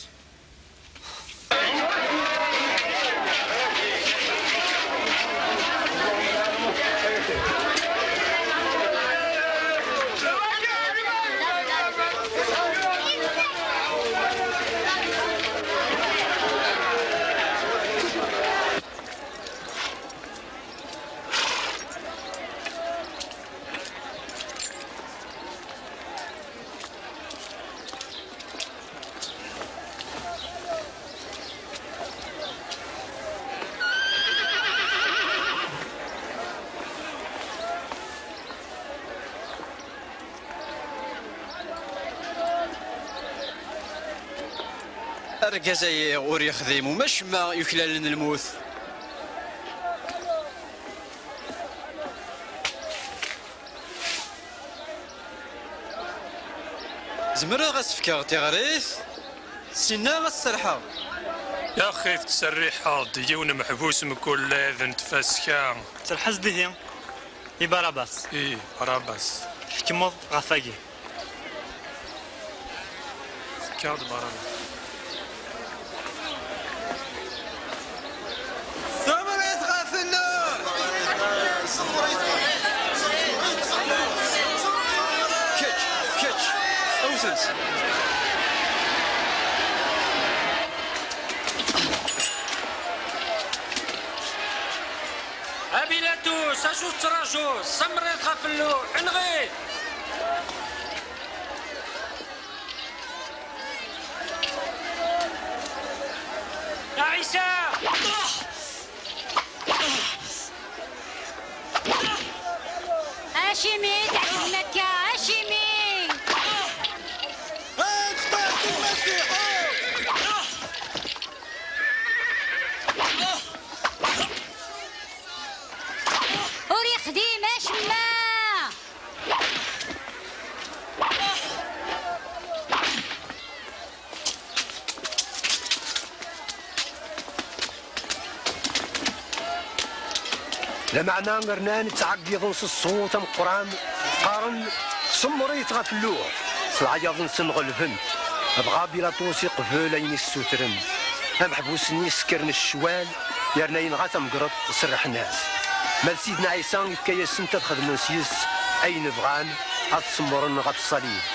Argaz-ayi ur yexdim uma acemma yuklalen lmut. Zemreɣ ad s-fkeɣ tiɣrit? Sinna ad s-serḥeɣ. Yaxi tettserriḥeḍ-d yiwen meḥbus mkul lɛid n tfaska. Serḥ-as-d ihi i Barabas. I Barabas. Tkemmleḍ ɣef wagi. Fkeɣ-d Barabas. Semmerit ɣef Lluḥ! Kečč, kečč, awet-tt. A Bilatus, acu tettrajuḍ? Semmerit ɣef Lluḥ, enɣ-it! A Ɛisa! Acimi i tɛeǧbem akka? Acimi? Ad ṭṭaɛet Lmasiḥ! Ur yexdim acemma! Lameɛna rnan ttɛeggiḍen s ṣṣut ameqqran, qqaren: "Semmerit ɣef Lluḥ!" S leɛyaḍ-nsen ɣelben, dɣa Bilaṭus iqbel ayen i ssutren. Ameḥbus-nni ssekren ccwal, yerna yenɣa tamegreḍt, serrḥen-as. Ma d Sidna Ɛisa yefka-yasen-t ad xedmen s yes ayen bɣan, ad semmren ɣef ṣṣalib.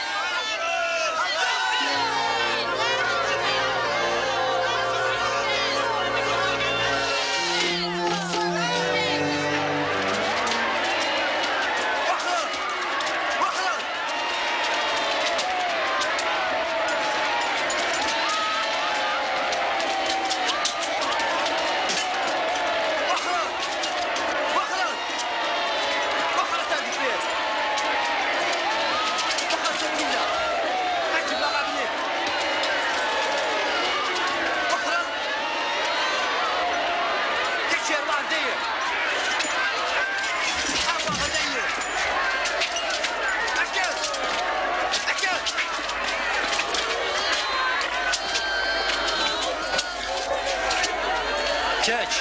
وخرة تاع الدفير. وخرة تاع الدفير. عجب ما غابني. وخرة. تشير واحد داير. أربعة داير. أكل. أكل. كاتش.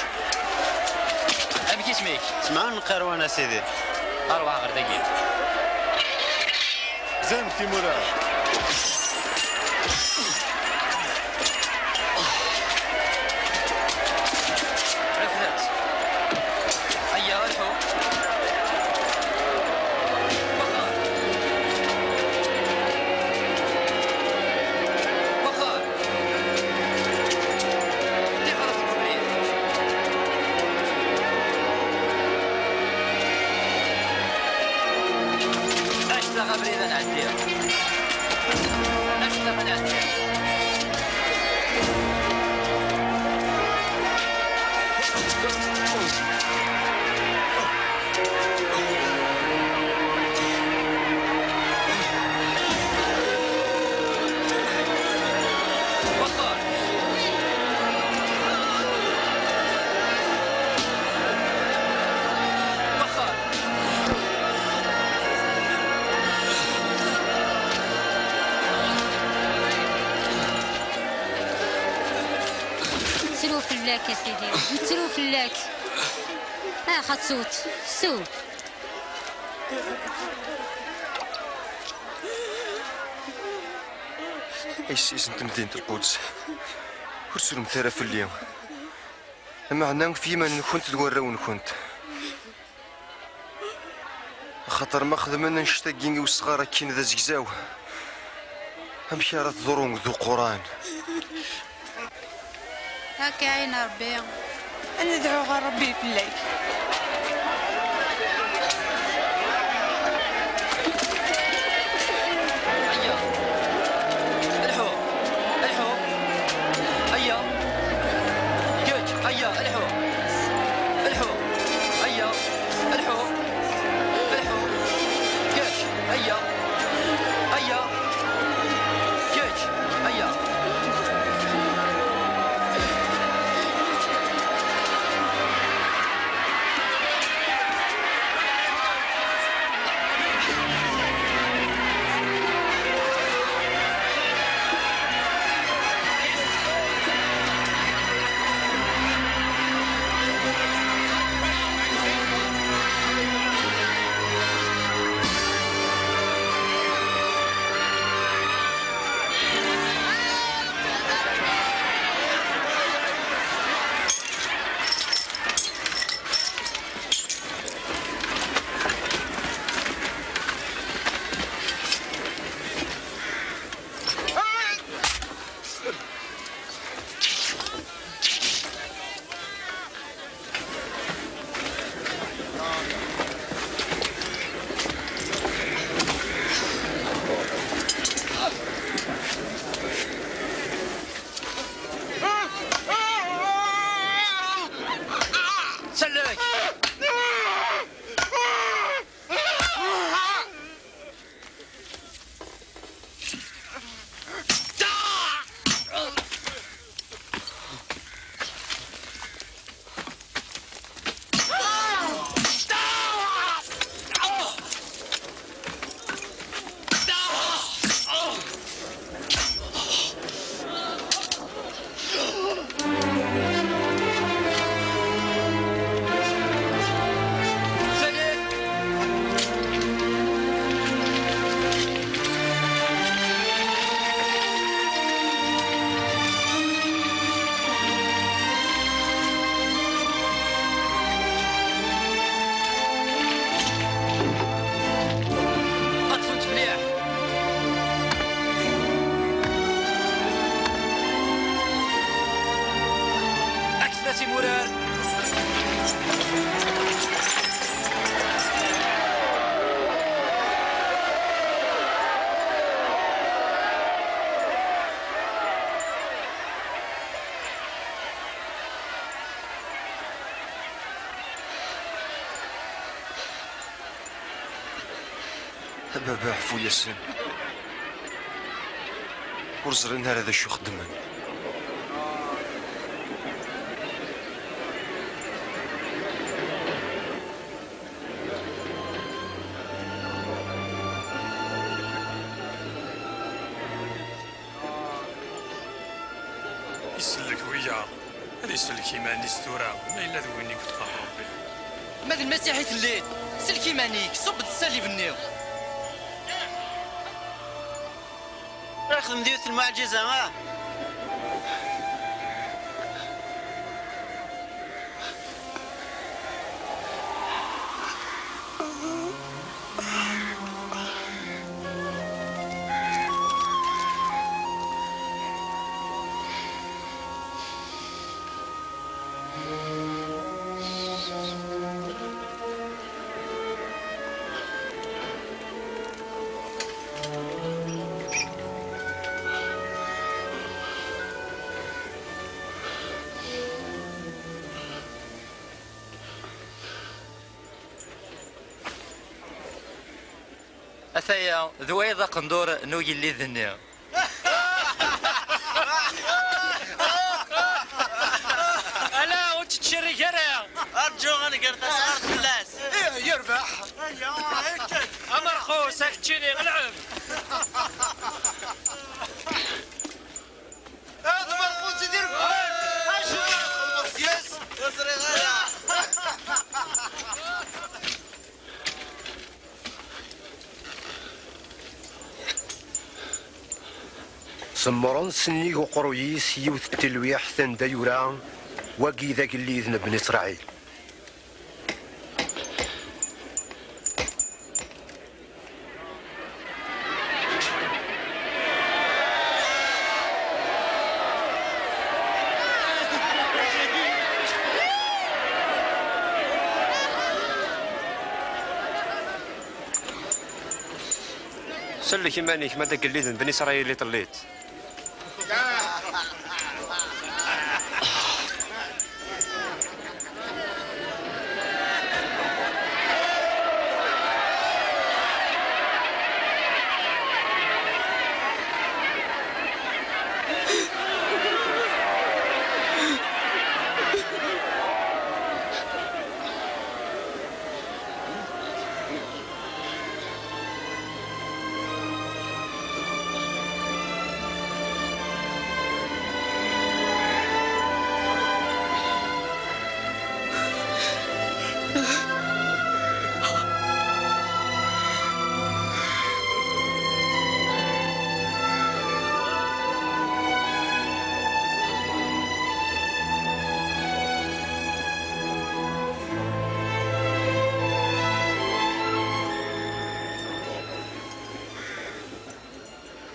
أمك اسمك؟ سمعان القروان أسيدي. أرواح غير دقيقة. زين تيمورا. رفدت. هيا، الحو. وخر. وخر. Nettru fell-ak a sidi, nettru fell-ak. Ax ad tewwet, sew. Ay ssis n temdint n Lquds, ur ttrumt ara fell-i, lameɛna ɣef yiman-nkent d warraw-nkent. Axaṭer ma xedmen annect-agi i wesɣar akkin d azegzaw, amek ara teḍru d uquran? Akka ɛin Ṛebbi, ad nedɛu ɣer Ṛebbi fell-ak. Aya, lḥu, lḥu, aya, kečč, aya, lḥu, lḥu, aya. Lḥu! Lḥu! Kečč! Aya! Aya! Kečč! Aya! Timurar. A baba, ɛfu-yasen. Ur ẓrin ara d acu xeddmen. Isellek wiyaḍ, ad isellek iman-is tura, ma yella d win i yeṭṭef Ṛebbi. Ma d Lmasiḥ i telliḍ, sellek iman-ik, ṣubb-d ṣṣalib-nni. Ixdem-d yiwet n lmuɛǧiza, ah! Ataya, d wayeḍ aqendur n ugellid-nni. Ala, ur ttcerrig ara! Arǧu ad nger tasɣart fell-as! Ih, yerbeḥ! Amerqus, a keččini, lɛeb! Ad Merqus i d-irebḥen! Acu ara txedmeḍ yes? Ur ẓriɣ ara! Semmren sennig uqerruy-is yiwet n telwiḥt anda yura: "Wagi d agellid n Bni Sraɛil." Sellek iman-ik, ma d agellid n Bni Isṛayil i telliḍ.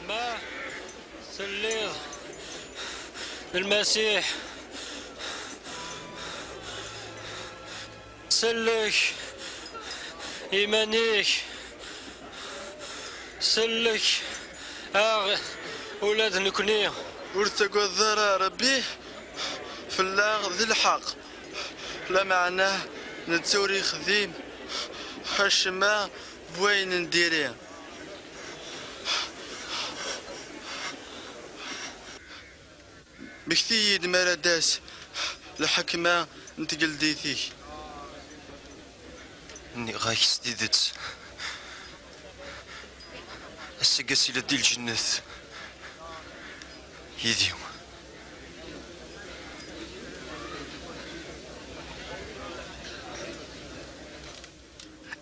Ma telliḍ d Lmasiḥ, sellek iman-ik, sellek-aɣ ula d nekni. Ur tettagadeḍ ara Ṛebbi, fell-aɣ d lḥeqq, lameɛna netta ur yexdim acemma n wayen n diri. Mmekti-yi-d mi ara d-tas lḥekma n tgeldit-ik. Nniɣ-ak s tidet, ass-agi ad tiliḍ di lǧennet yid-i.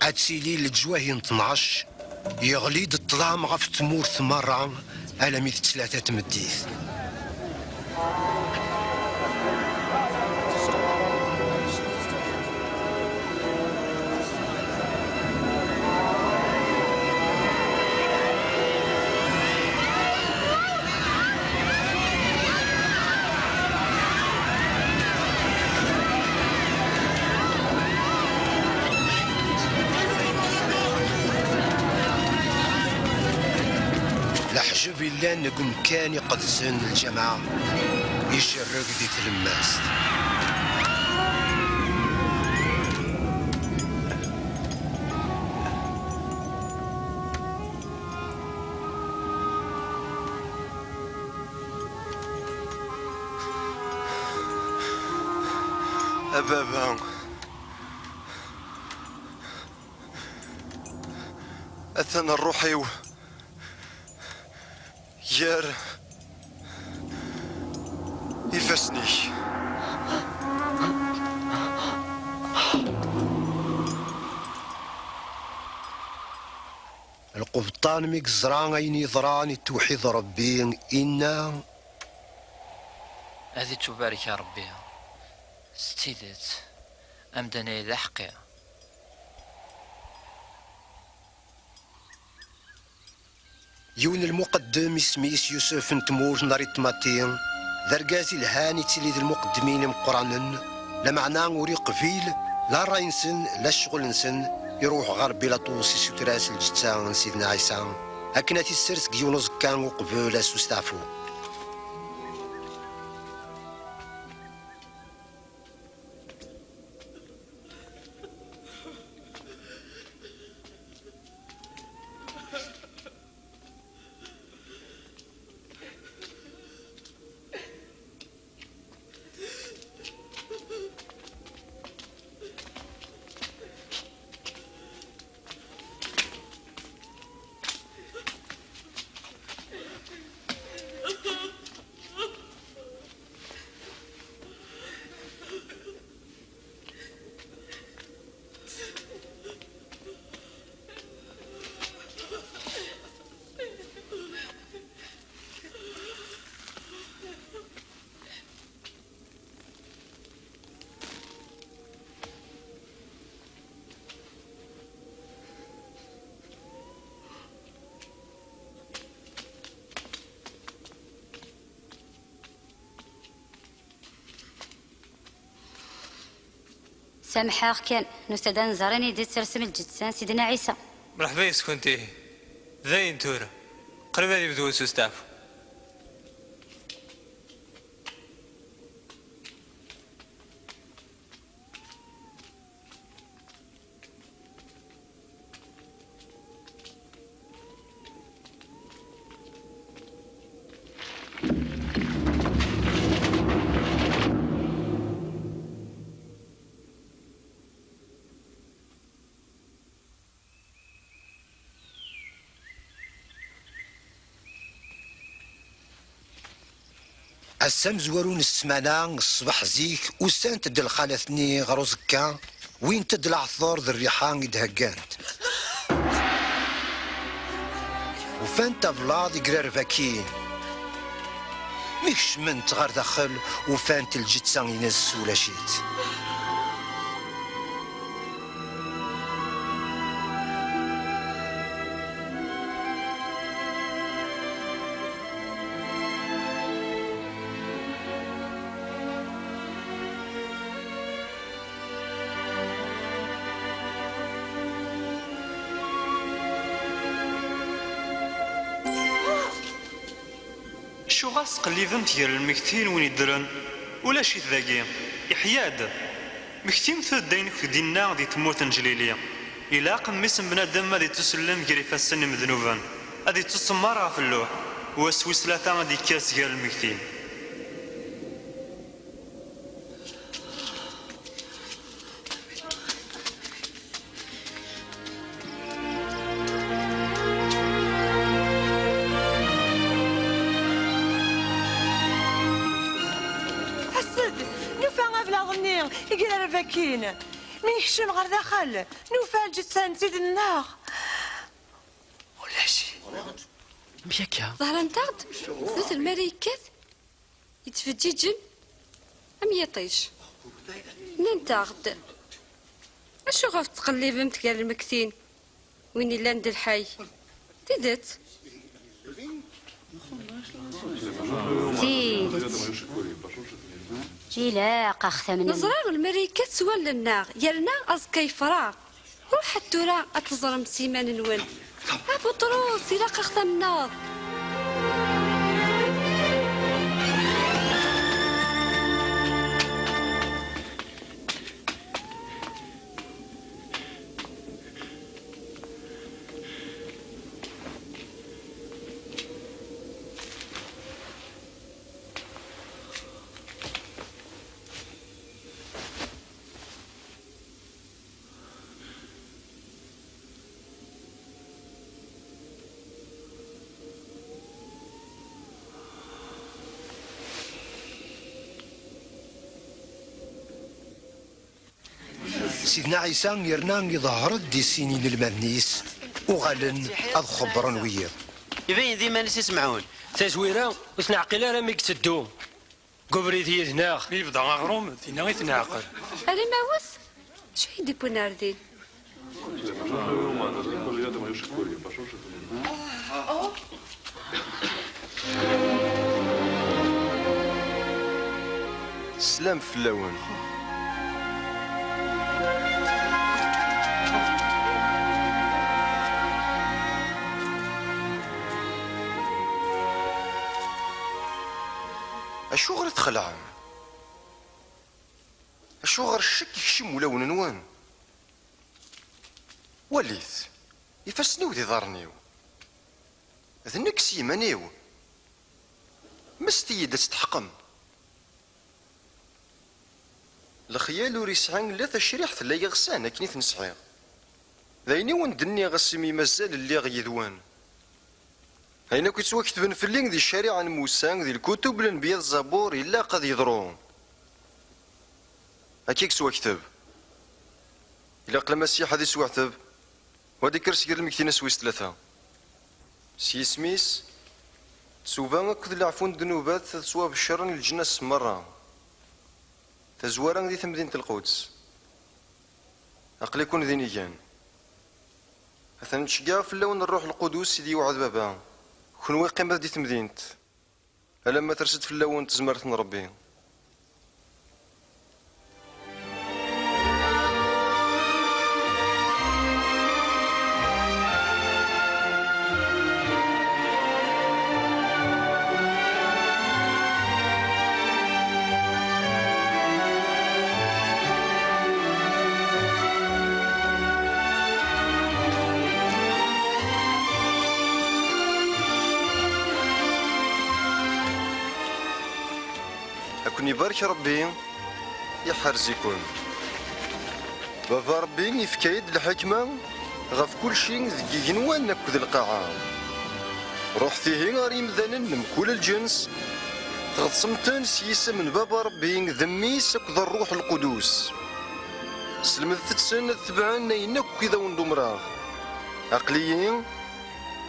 Ad tili leǧwahi n tnac, yeɣli-d ṭṭlam ɣef tmurt merra almi d ttlata tmeddit. Llan deg umkan iqedsen n lǧameɛ, ijerreg di tlemmast. A baba, atan ṛṛuḥ-iw gar ifassen-ik. Lqebṭan mi yeẓra ayen yeḍran i tewḥid Ṛebbi, inna: Ad ittubarek Ṛebbi. S tidet, amdan-agi d aḥeqqi. Yiwen n lmuqeddem isem-is Yusef n tmurt n Ariṭmati, d argaz ilhan, ittili d lmuqeddmin imeqqranen, lameɛna ur iqbil la ṛṛay-nsen la ccɣel-nsen, iruḥ ɣer Bilaṭus, isuter-as lǧetta n Sidna Ɛisa akken ad t-issers deg yiwen uẓekka uqbel ad s-usteɛfu. Samḥ-aɣ kan, nusa-d ad nẓer anida i d-tersem lǧetta n Sidna Ɛisa. Mreḥba yes-kent, ihi. Dayen tura, qrib ad yebdu ususteɛfu. Ass amezwaru n ssmana, ṣṣbeḥ zik, usant-d lxalat-nni ɣer uẓekka, wwint-d leɛṭer d rriḥa i d-heggant. Ufant ablaḍ i grarbakin. Mi kecment ɣer daxel, ufant lǧetta-ines ulac-itt. Acuɣer tettqellibemt gar lmegtin win yeddren? Ulac-it dagi, iḥya-d. Mmektimt-d ayen i kent-d-inna di tmurt n Ǧlili. Ilaq Mmi-s n bnadem ad ittusellem gar ifassen n imednuben, ad ittusemmer ɣef lluḥ, u ass wis tlata ad d-yekker seg gar lmegtin. As-d, nufa ablaḍ-nni igrareb akkin. Mi nekcem ɣer daxel, nufa lǧetta n Sidna-nneɣ. Ulac. Amek akka? Ḍehrent-aɣ-d snat lmalayekkat yettfeǧǧiǧen am yiṭij. Nnant-aɣ-d: Acuɣer tettqellibemt gar lmegtin, win illan d lḥay? Tidet. Tidet. Ilaq a ɣ-tamnem. Neẓra lmalayekkat s wallen-nneɣ, yerna aẓekka yefra. Ruḥet tura ad teẓrem s yiman-nwen. A Buṭrus, ilaq a ɣ-tamneḍ. Sidna Ɛisa yerna iḍehher-d i sin inelmaden-is, uɣalen ad xebbren wiyiḍ. Ibayen d iman-is i Semɛun. Tazwira ur t-neɛqil ara mi yetteddu deg ubrid yid-neɣ. Mi yebda aɣrum, dinna i t-neɛqel. Ar imawes? Acu i d-iwwin ar din? Sslam fell-awen. Acuɣer i txelɛem? Acuɣer ccek ikcem ulawen-nwen? Walit, ifassen-iw d iḍarren-iw. D nekk s yiman-iw. Mest-iyi-d ad testeḥqem. Lexyal ur yesɛi la tacriḥt la iɣsan akken i ten-sɛiɣ. D ayen i wen-d-nniɣ asmi mazal lliɣ yid-wen. Ayen akk yettwaketben fell-i di ccariɛa n Musa, di lkutub n lenbiya d Zabur, ilaq ad yeḍru. Akka i yettwakteb. Ilaq Lmasiḥ ad isweɛteb, u ad ikker sger lmegtin ass wis tlata. S yisem-is, ttuba akked leɛfu n ddnubat ad ttwabecren leǧnas merra. Tazwara di temdint n Lquds. Aql-iken d inigan. Atan ttceggiɛeɣ fell-awen Rruḥ Lqudus i d-yewɛed Baba. Kenwi qqimet di temdint, alamma ters-d fell-awen tezmert n Ṛebbi. Ad ken-ibarek Ṛebbi, iḥerz-iken. Baba Ṛebbi ifka-yi-d lḥikma ɣef kulci deg igenwan akked lqaɛa. Ruḥet ihi ɣer yimdanen n mkul lǧens, tɣeḍsem-ten s yisem n Baba Ṛebbi d Mmi-s akked Ṛṛuḥ Lqudus. Slemdet-ten ad tebɛen ayen akk i d awen-d-umreɣ. Aql-iyi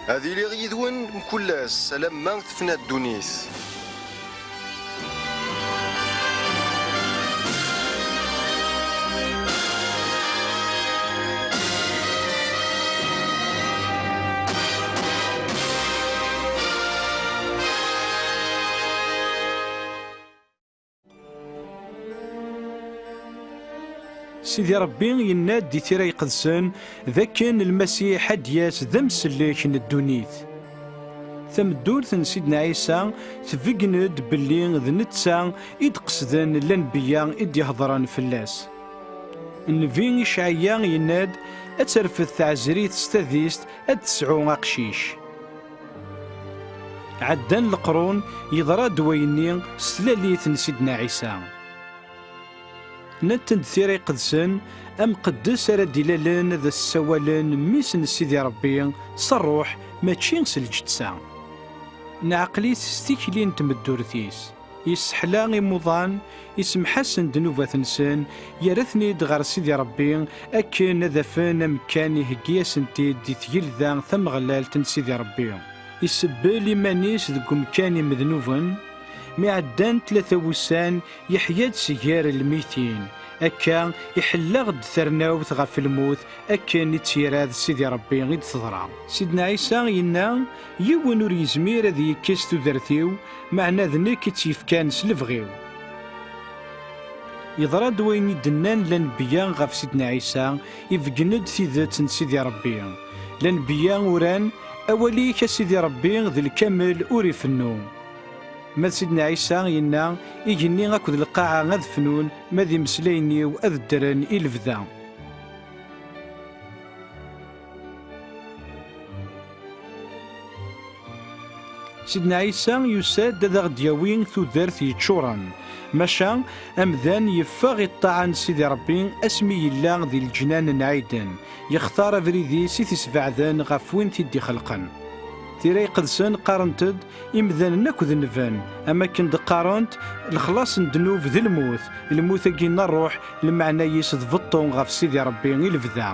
ad iliɣ yid-wen mkul ass alamma tefna ddunit. Sidi Ṛebbi yenna-d di Tira Iqedsen d akken Lmasiḥ ad d-yas d amsellek n ddunit. Tameddurt n Sidna Ɛisa tbeggen-d belli d netta i d-qesden lanbeyya i d-ihedṛen fell-as. Nnbi Icɛaya yenna-d ad terfed teɛzrit s tadist ad tesɛu aqcic. Ɛeddan leqrun, yeḍra-d wayenni s tlalit n Sidna Ɛisa. Nnant-d Tira Iqedsen, amqeddes ara d-ilalen ad as-ssawalen Mmi-s n Sidi Ṛebbi s ṛṛuḥ, mačči s lǧetta. Neɛqel-it s tikli n tmeddurt-is. Yesseḥla imuḍan, isemḥ-asen ddnubat-nsen, yerra-ten-id ɣer Sidi Ṛebbi akken ad afen amekkan iheggi-asen-t-id di tgelda tameɣlalt n Sidi Ṛebbi. Isebbel iman-is deg umkan imednuben, mi ɛeddan tlata wussan, yeḥya-d si gar lmitin. Akka, iḥelleɣ-d tarnawt ɣef lmut, akken i tt-irad Sidi Ṛebbi i d-teḍra. Sidna Ɛisa yenna, yiwen ur yezmir ad yekkes tudert-iw, meɛna d nekk i tt-yefkan s lebɣi-w. Yeḍra-d wayen i d-nnan lanbeyya ɣef Sidna Ɛisa, ibeggen-d tidet n Sidi Ṛebbi. Lanbeyya uran, awal-ik a Sidi Ṛebbi d lkamel ur ifennu. Ma d Sidna Ɛisa yenna, igenni akked lqaɛa ad fnun, ma d imeslayen-iw ad ddren i lebda. Sidna Ɛisa yusa-d ad aɣ-d-yawi tudert yeččuren, maca amdan yeffeɣ i ṭṭaɛa n Sidi Ṛebbi asmi yella di leǧnan n Ɛiden, yextar abrid-is i t-isbeɛden ɣef win t-id-ixelqen. Tira Iqedsen qqarent-d: imdanen akk denben, am akken d-qqarent: lexlaṣ n ddnub d lmut, lmut-agi n ṛṛuḥ, lmeɛna-is d beṭṭu ɣef Sidi Ṛebbi i lebda.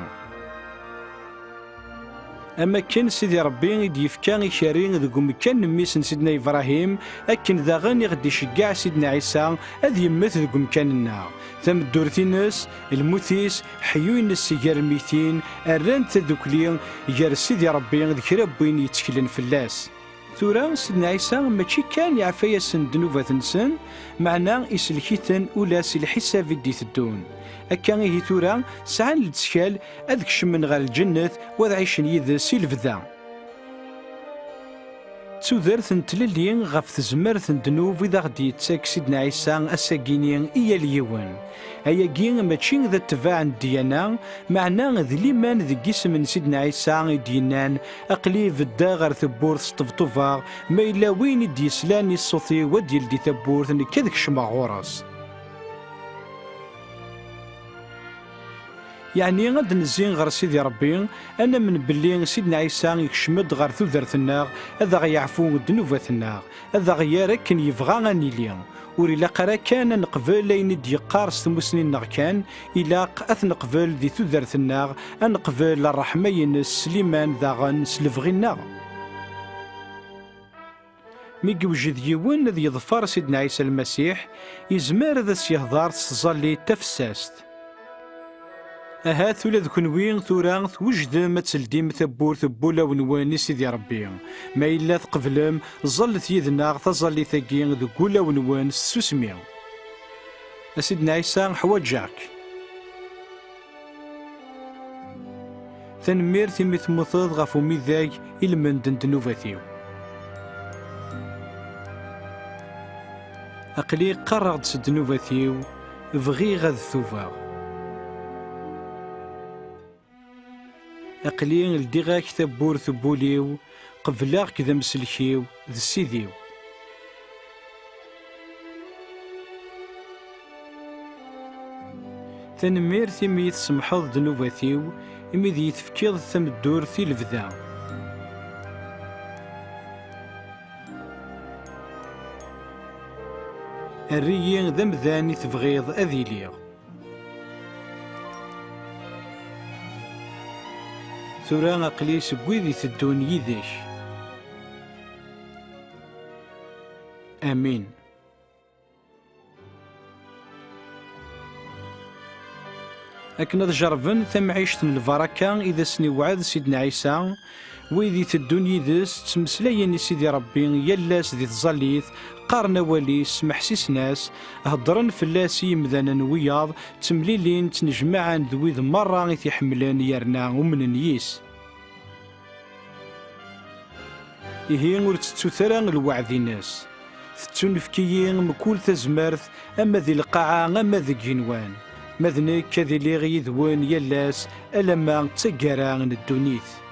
Am akken Sidi Ṛebbi i d-yefka ikerri deg umkan n mmi-s n Sidna Ibrahim, akken daɣen i ɣ-d-iceggeɛ Sidna Ɛisa ad yemmet deg umkan-nneɣ. Tameddurt-ines, lmut-is, ḥeyyu-ines gar lmitin, rran-d tadukli gar Sidi Ṛebbi d kra n win yetteklen fell-as. Tura, Sidna Ɛisa mačči kan iɛfa-yasen ddnubat-nsen, meɛna isellek-iten ula si lḥisab i d-iteddun. Akka ihi tura, sɛan lettkal ad kecmen ɣer lǧennet, u ad ɛicen yid-s i lebda. D tudert n tlelli ɣef tezmert n ddnub i d aɣ-d-yettak Sidna Ɛisa ass-agini i yal yiwen. Ayagi mačči d atbaɛ n ddyana, meɛna d liman deg isem n Sidna Ɛisa i d-yennan: aql-i beddeɣ ɣer tewwurt sṭebṭubeɣ, ma yella win i d-yeslan i ṣṣut-iw ad d-yeldi tawwurt, nekk ad kecmeɣ ɣur-s. Yeɛni ad d-nezzi ɣer Sidi Ṛebbi, ad namen belli Sidna Ɛisa ikcem-d ɣer tudert-nneɣ, ad aɣ-yeɛfu ddnubat-nneɣ, ad aɣ-yerr akken yebɣa ad nili. Ur ilaq ara kan ad neqbel ayen i d-yeqqar s tmusni-nneɣ kan, ilaq ad t-neqbel di tudert-nneɣ, ad neqbel ṛṛeḥma-ines s liman daɣen s lebɣi-nneɣ. Mi yewjed yiwen ad yeḍfer Sidna Ɛisa Lmasiḥ, yezmer ad as-yehḍer s tẓallit tafessast. Ahat ula d kenwi tura twejdem ad teldim tawwurt n wulawen-nwen i Sidi Ṛebbi. Ma yella tqeblem, ẓallet yid-neɣ taẓallit-agi deg wulawen-nwen s tsusmi. A Sidna Ɛisa, ḥwaǧeɣ-k. Tanemmirt imi temmuteḍ ɣef umidag i lmend n ddnubat-iw. Aql-i qqareɣ-d s ddnubat-iw, bɣiɣ ad tubeɣ. Aql-i ldiɣ-ak tawwurt n wul-iw, qebleɣ-k d amsellek-iw, d Ssid-iw. Tanemmirt imi i tsemḥeḍ ddnubat-iw, imi d iyi-tefkiḍ tameddurt i lebda. Err-iyi d amdan i tebɣiḍ ad iliɣ. Tura aql-i seg wid iteddun yid-k. Amin. Akken ad jerrben tamɛict n lbaraka i d asen-iwɛed Sidna Ɛisa, wid iteddun yid-s ttmeslayen i Sidi Ṛebbi yal ass di tẓallit, qqaren awal-is, smeḥsisen-as, heddren fell-as i yimdanen wiyaḍ, ttemlilin, ttnejmaɛen d wid merra i t-iḥemmlen yerna umnen yis. Ihi ur tettut ara lweɛd-ines. Tettunefk-iyi mkul tazmert, ama di lqaɛa ama deg igenwan. Ma d nekk ad iliɣ yid-wen yal ass, alamma d taggara n ddunit.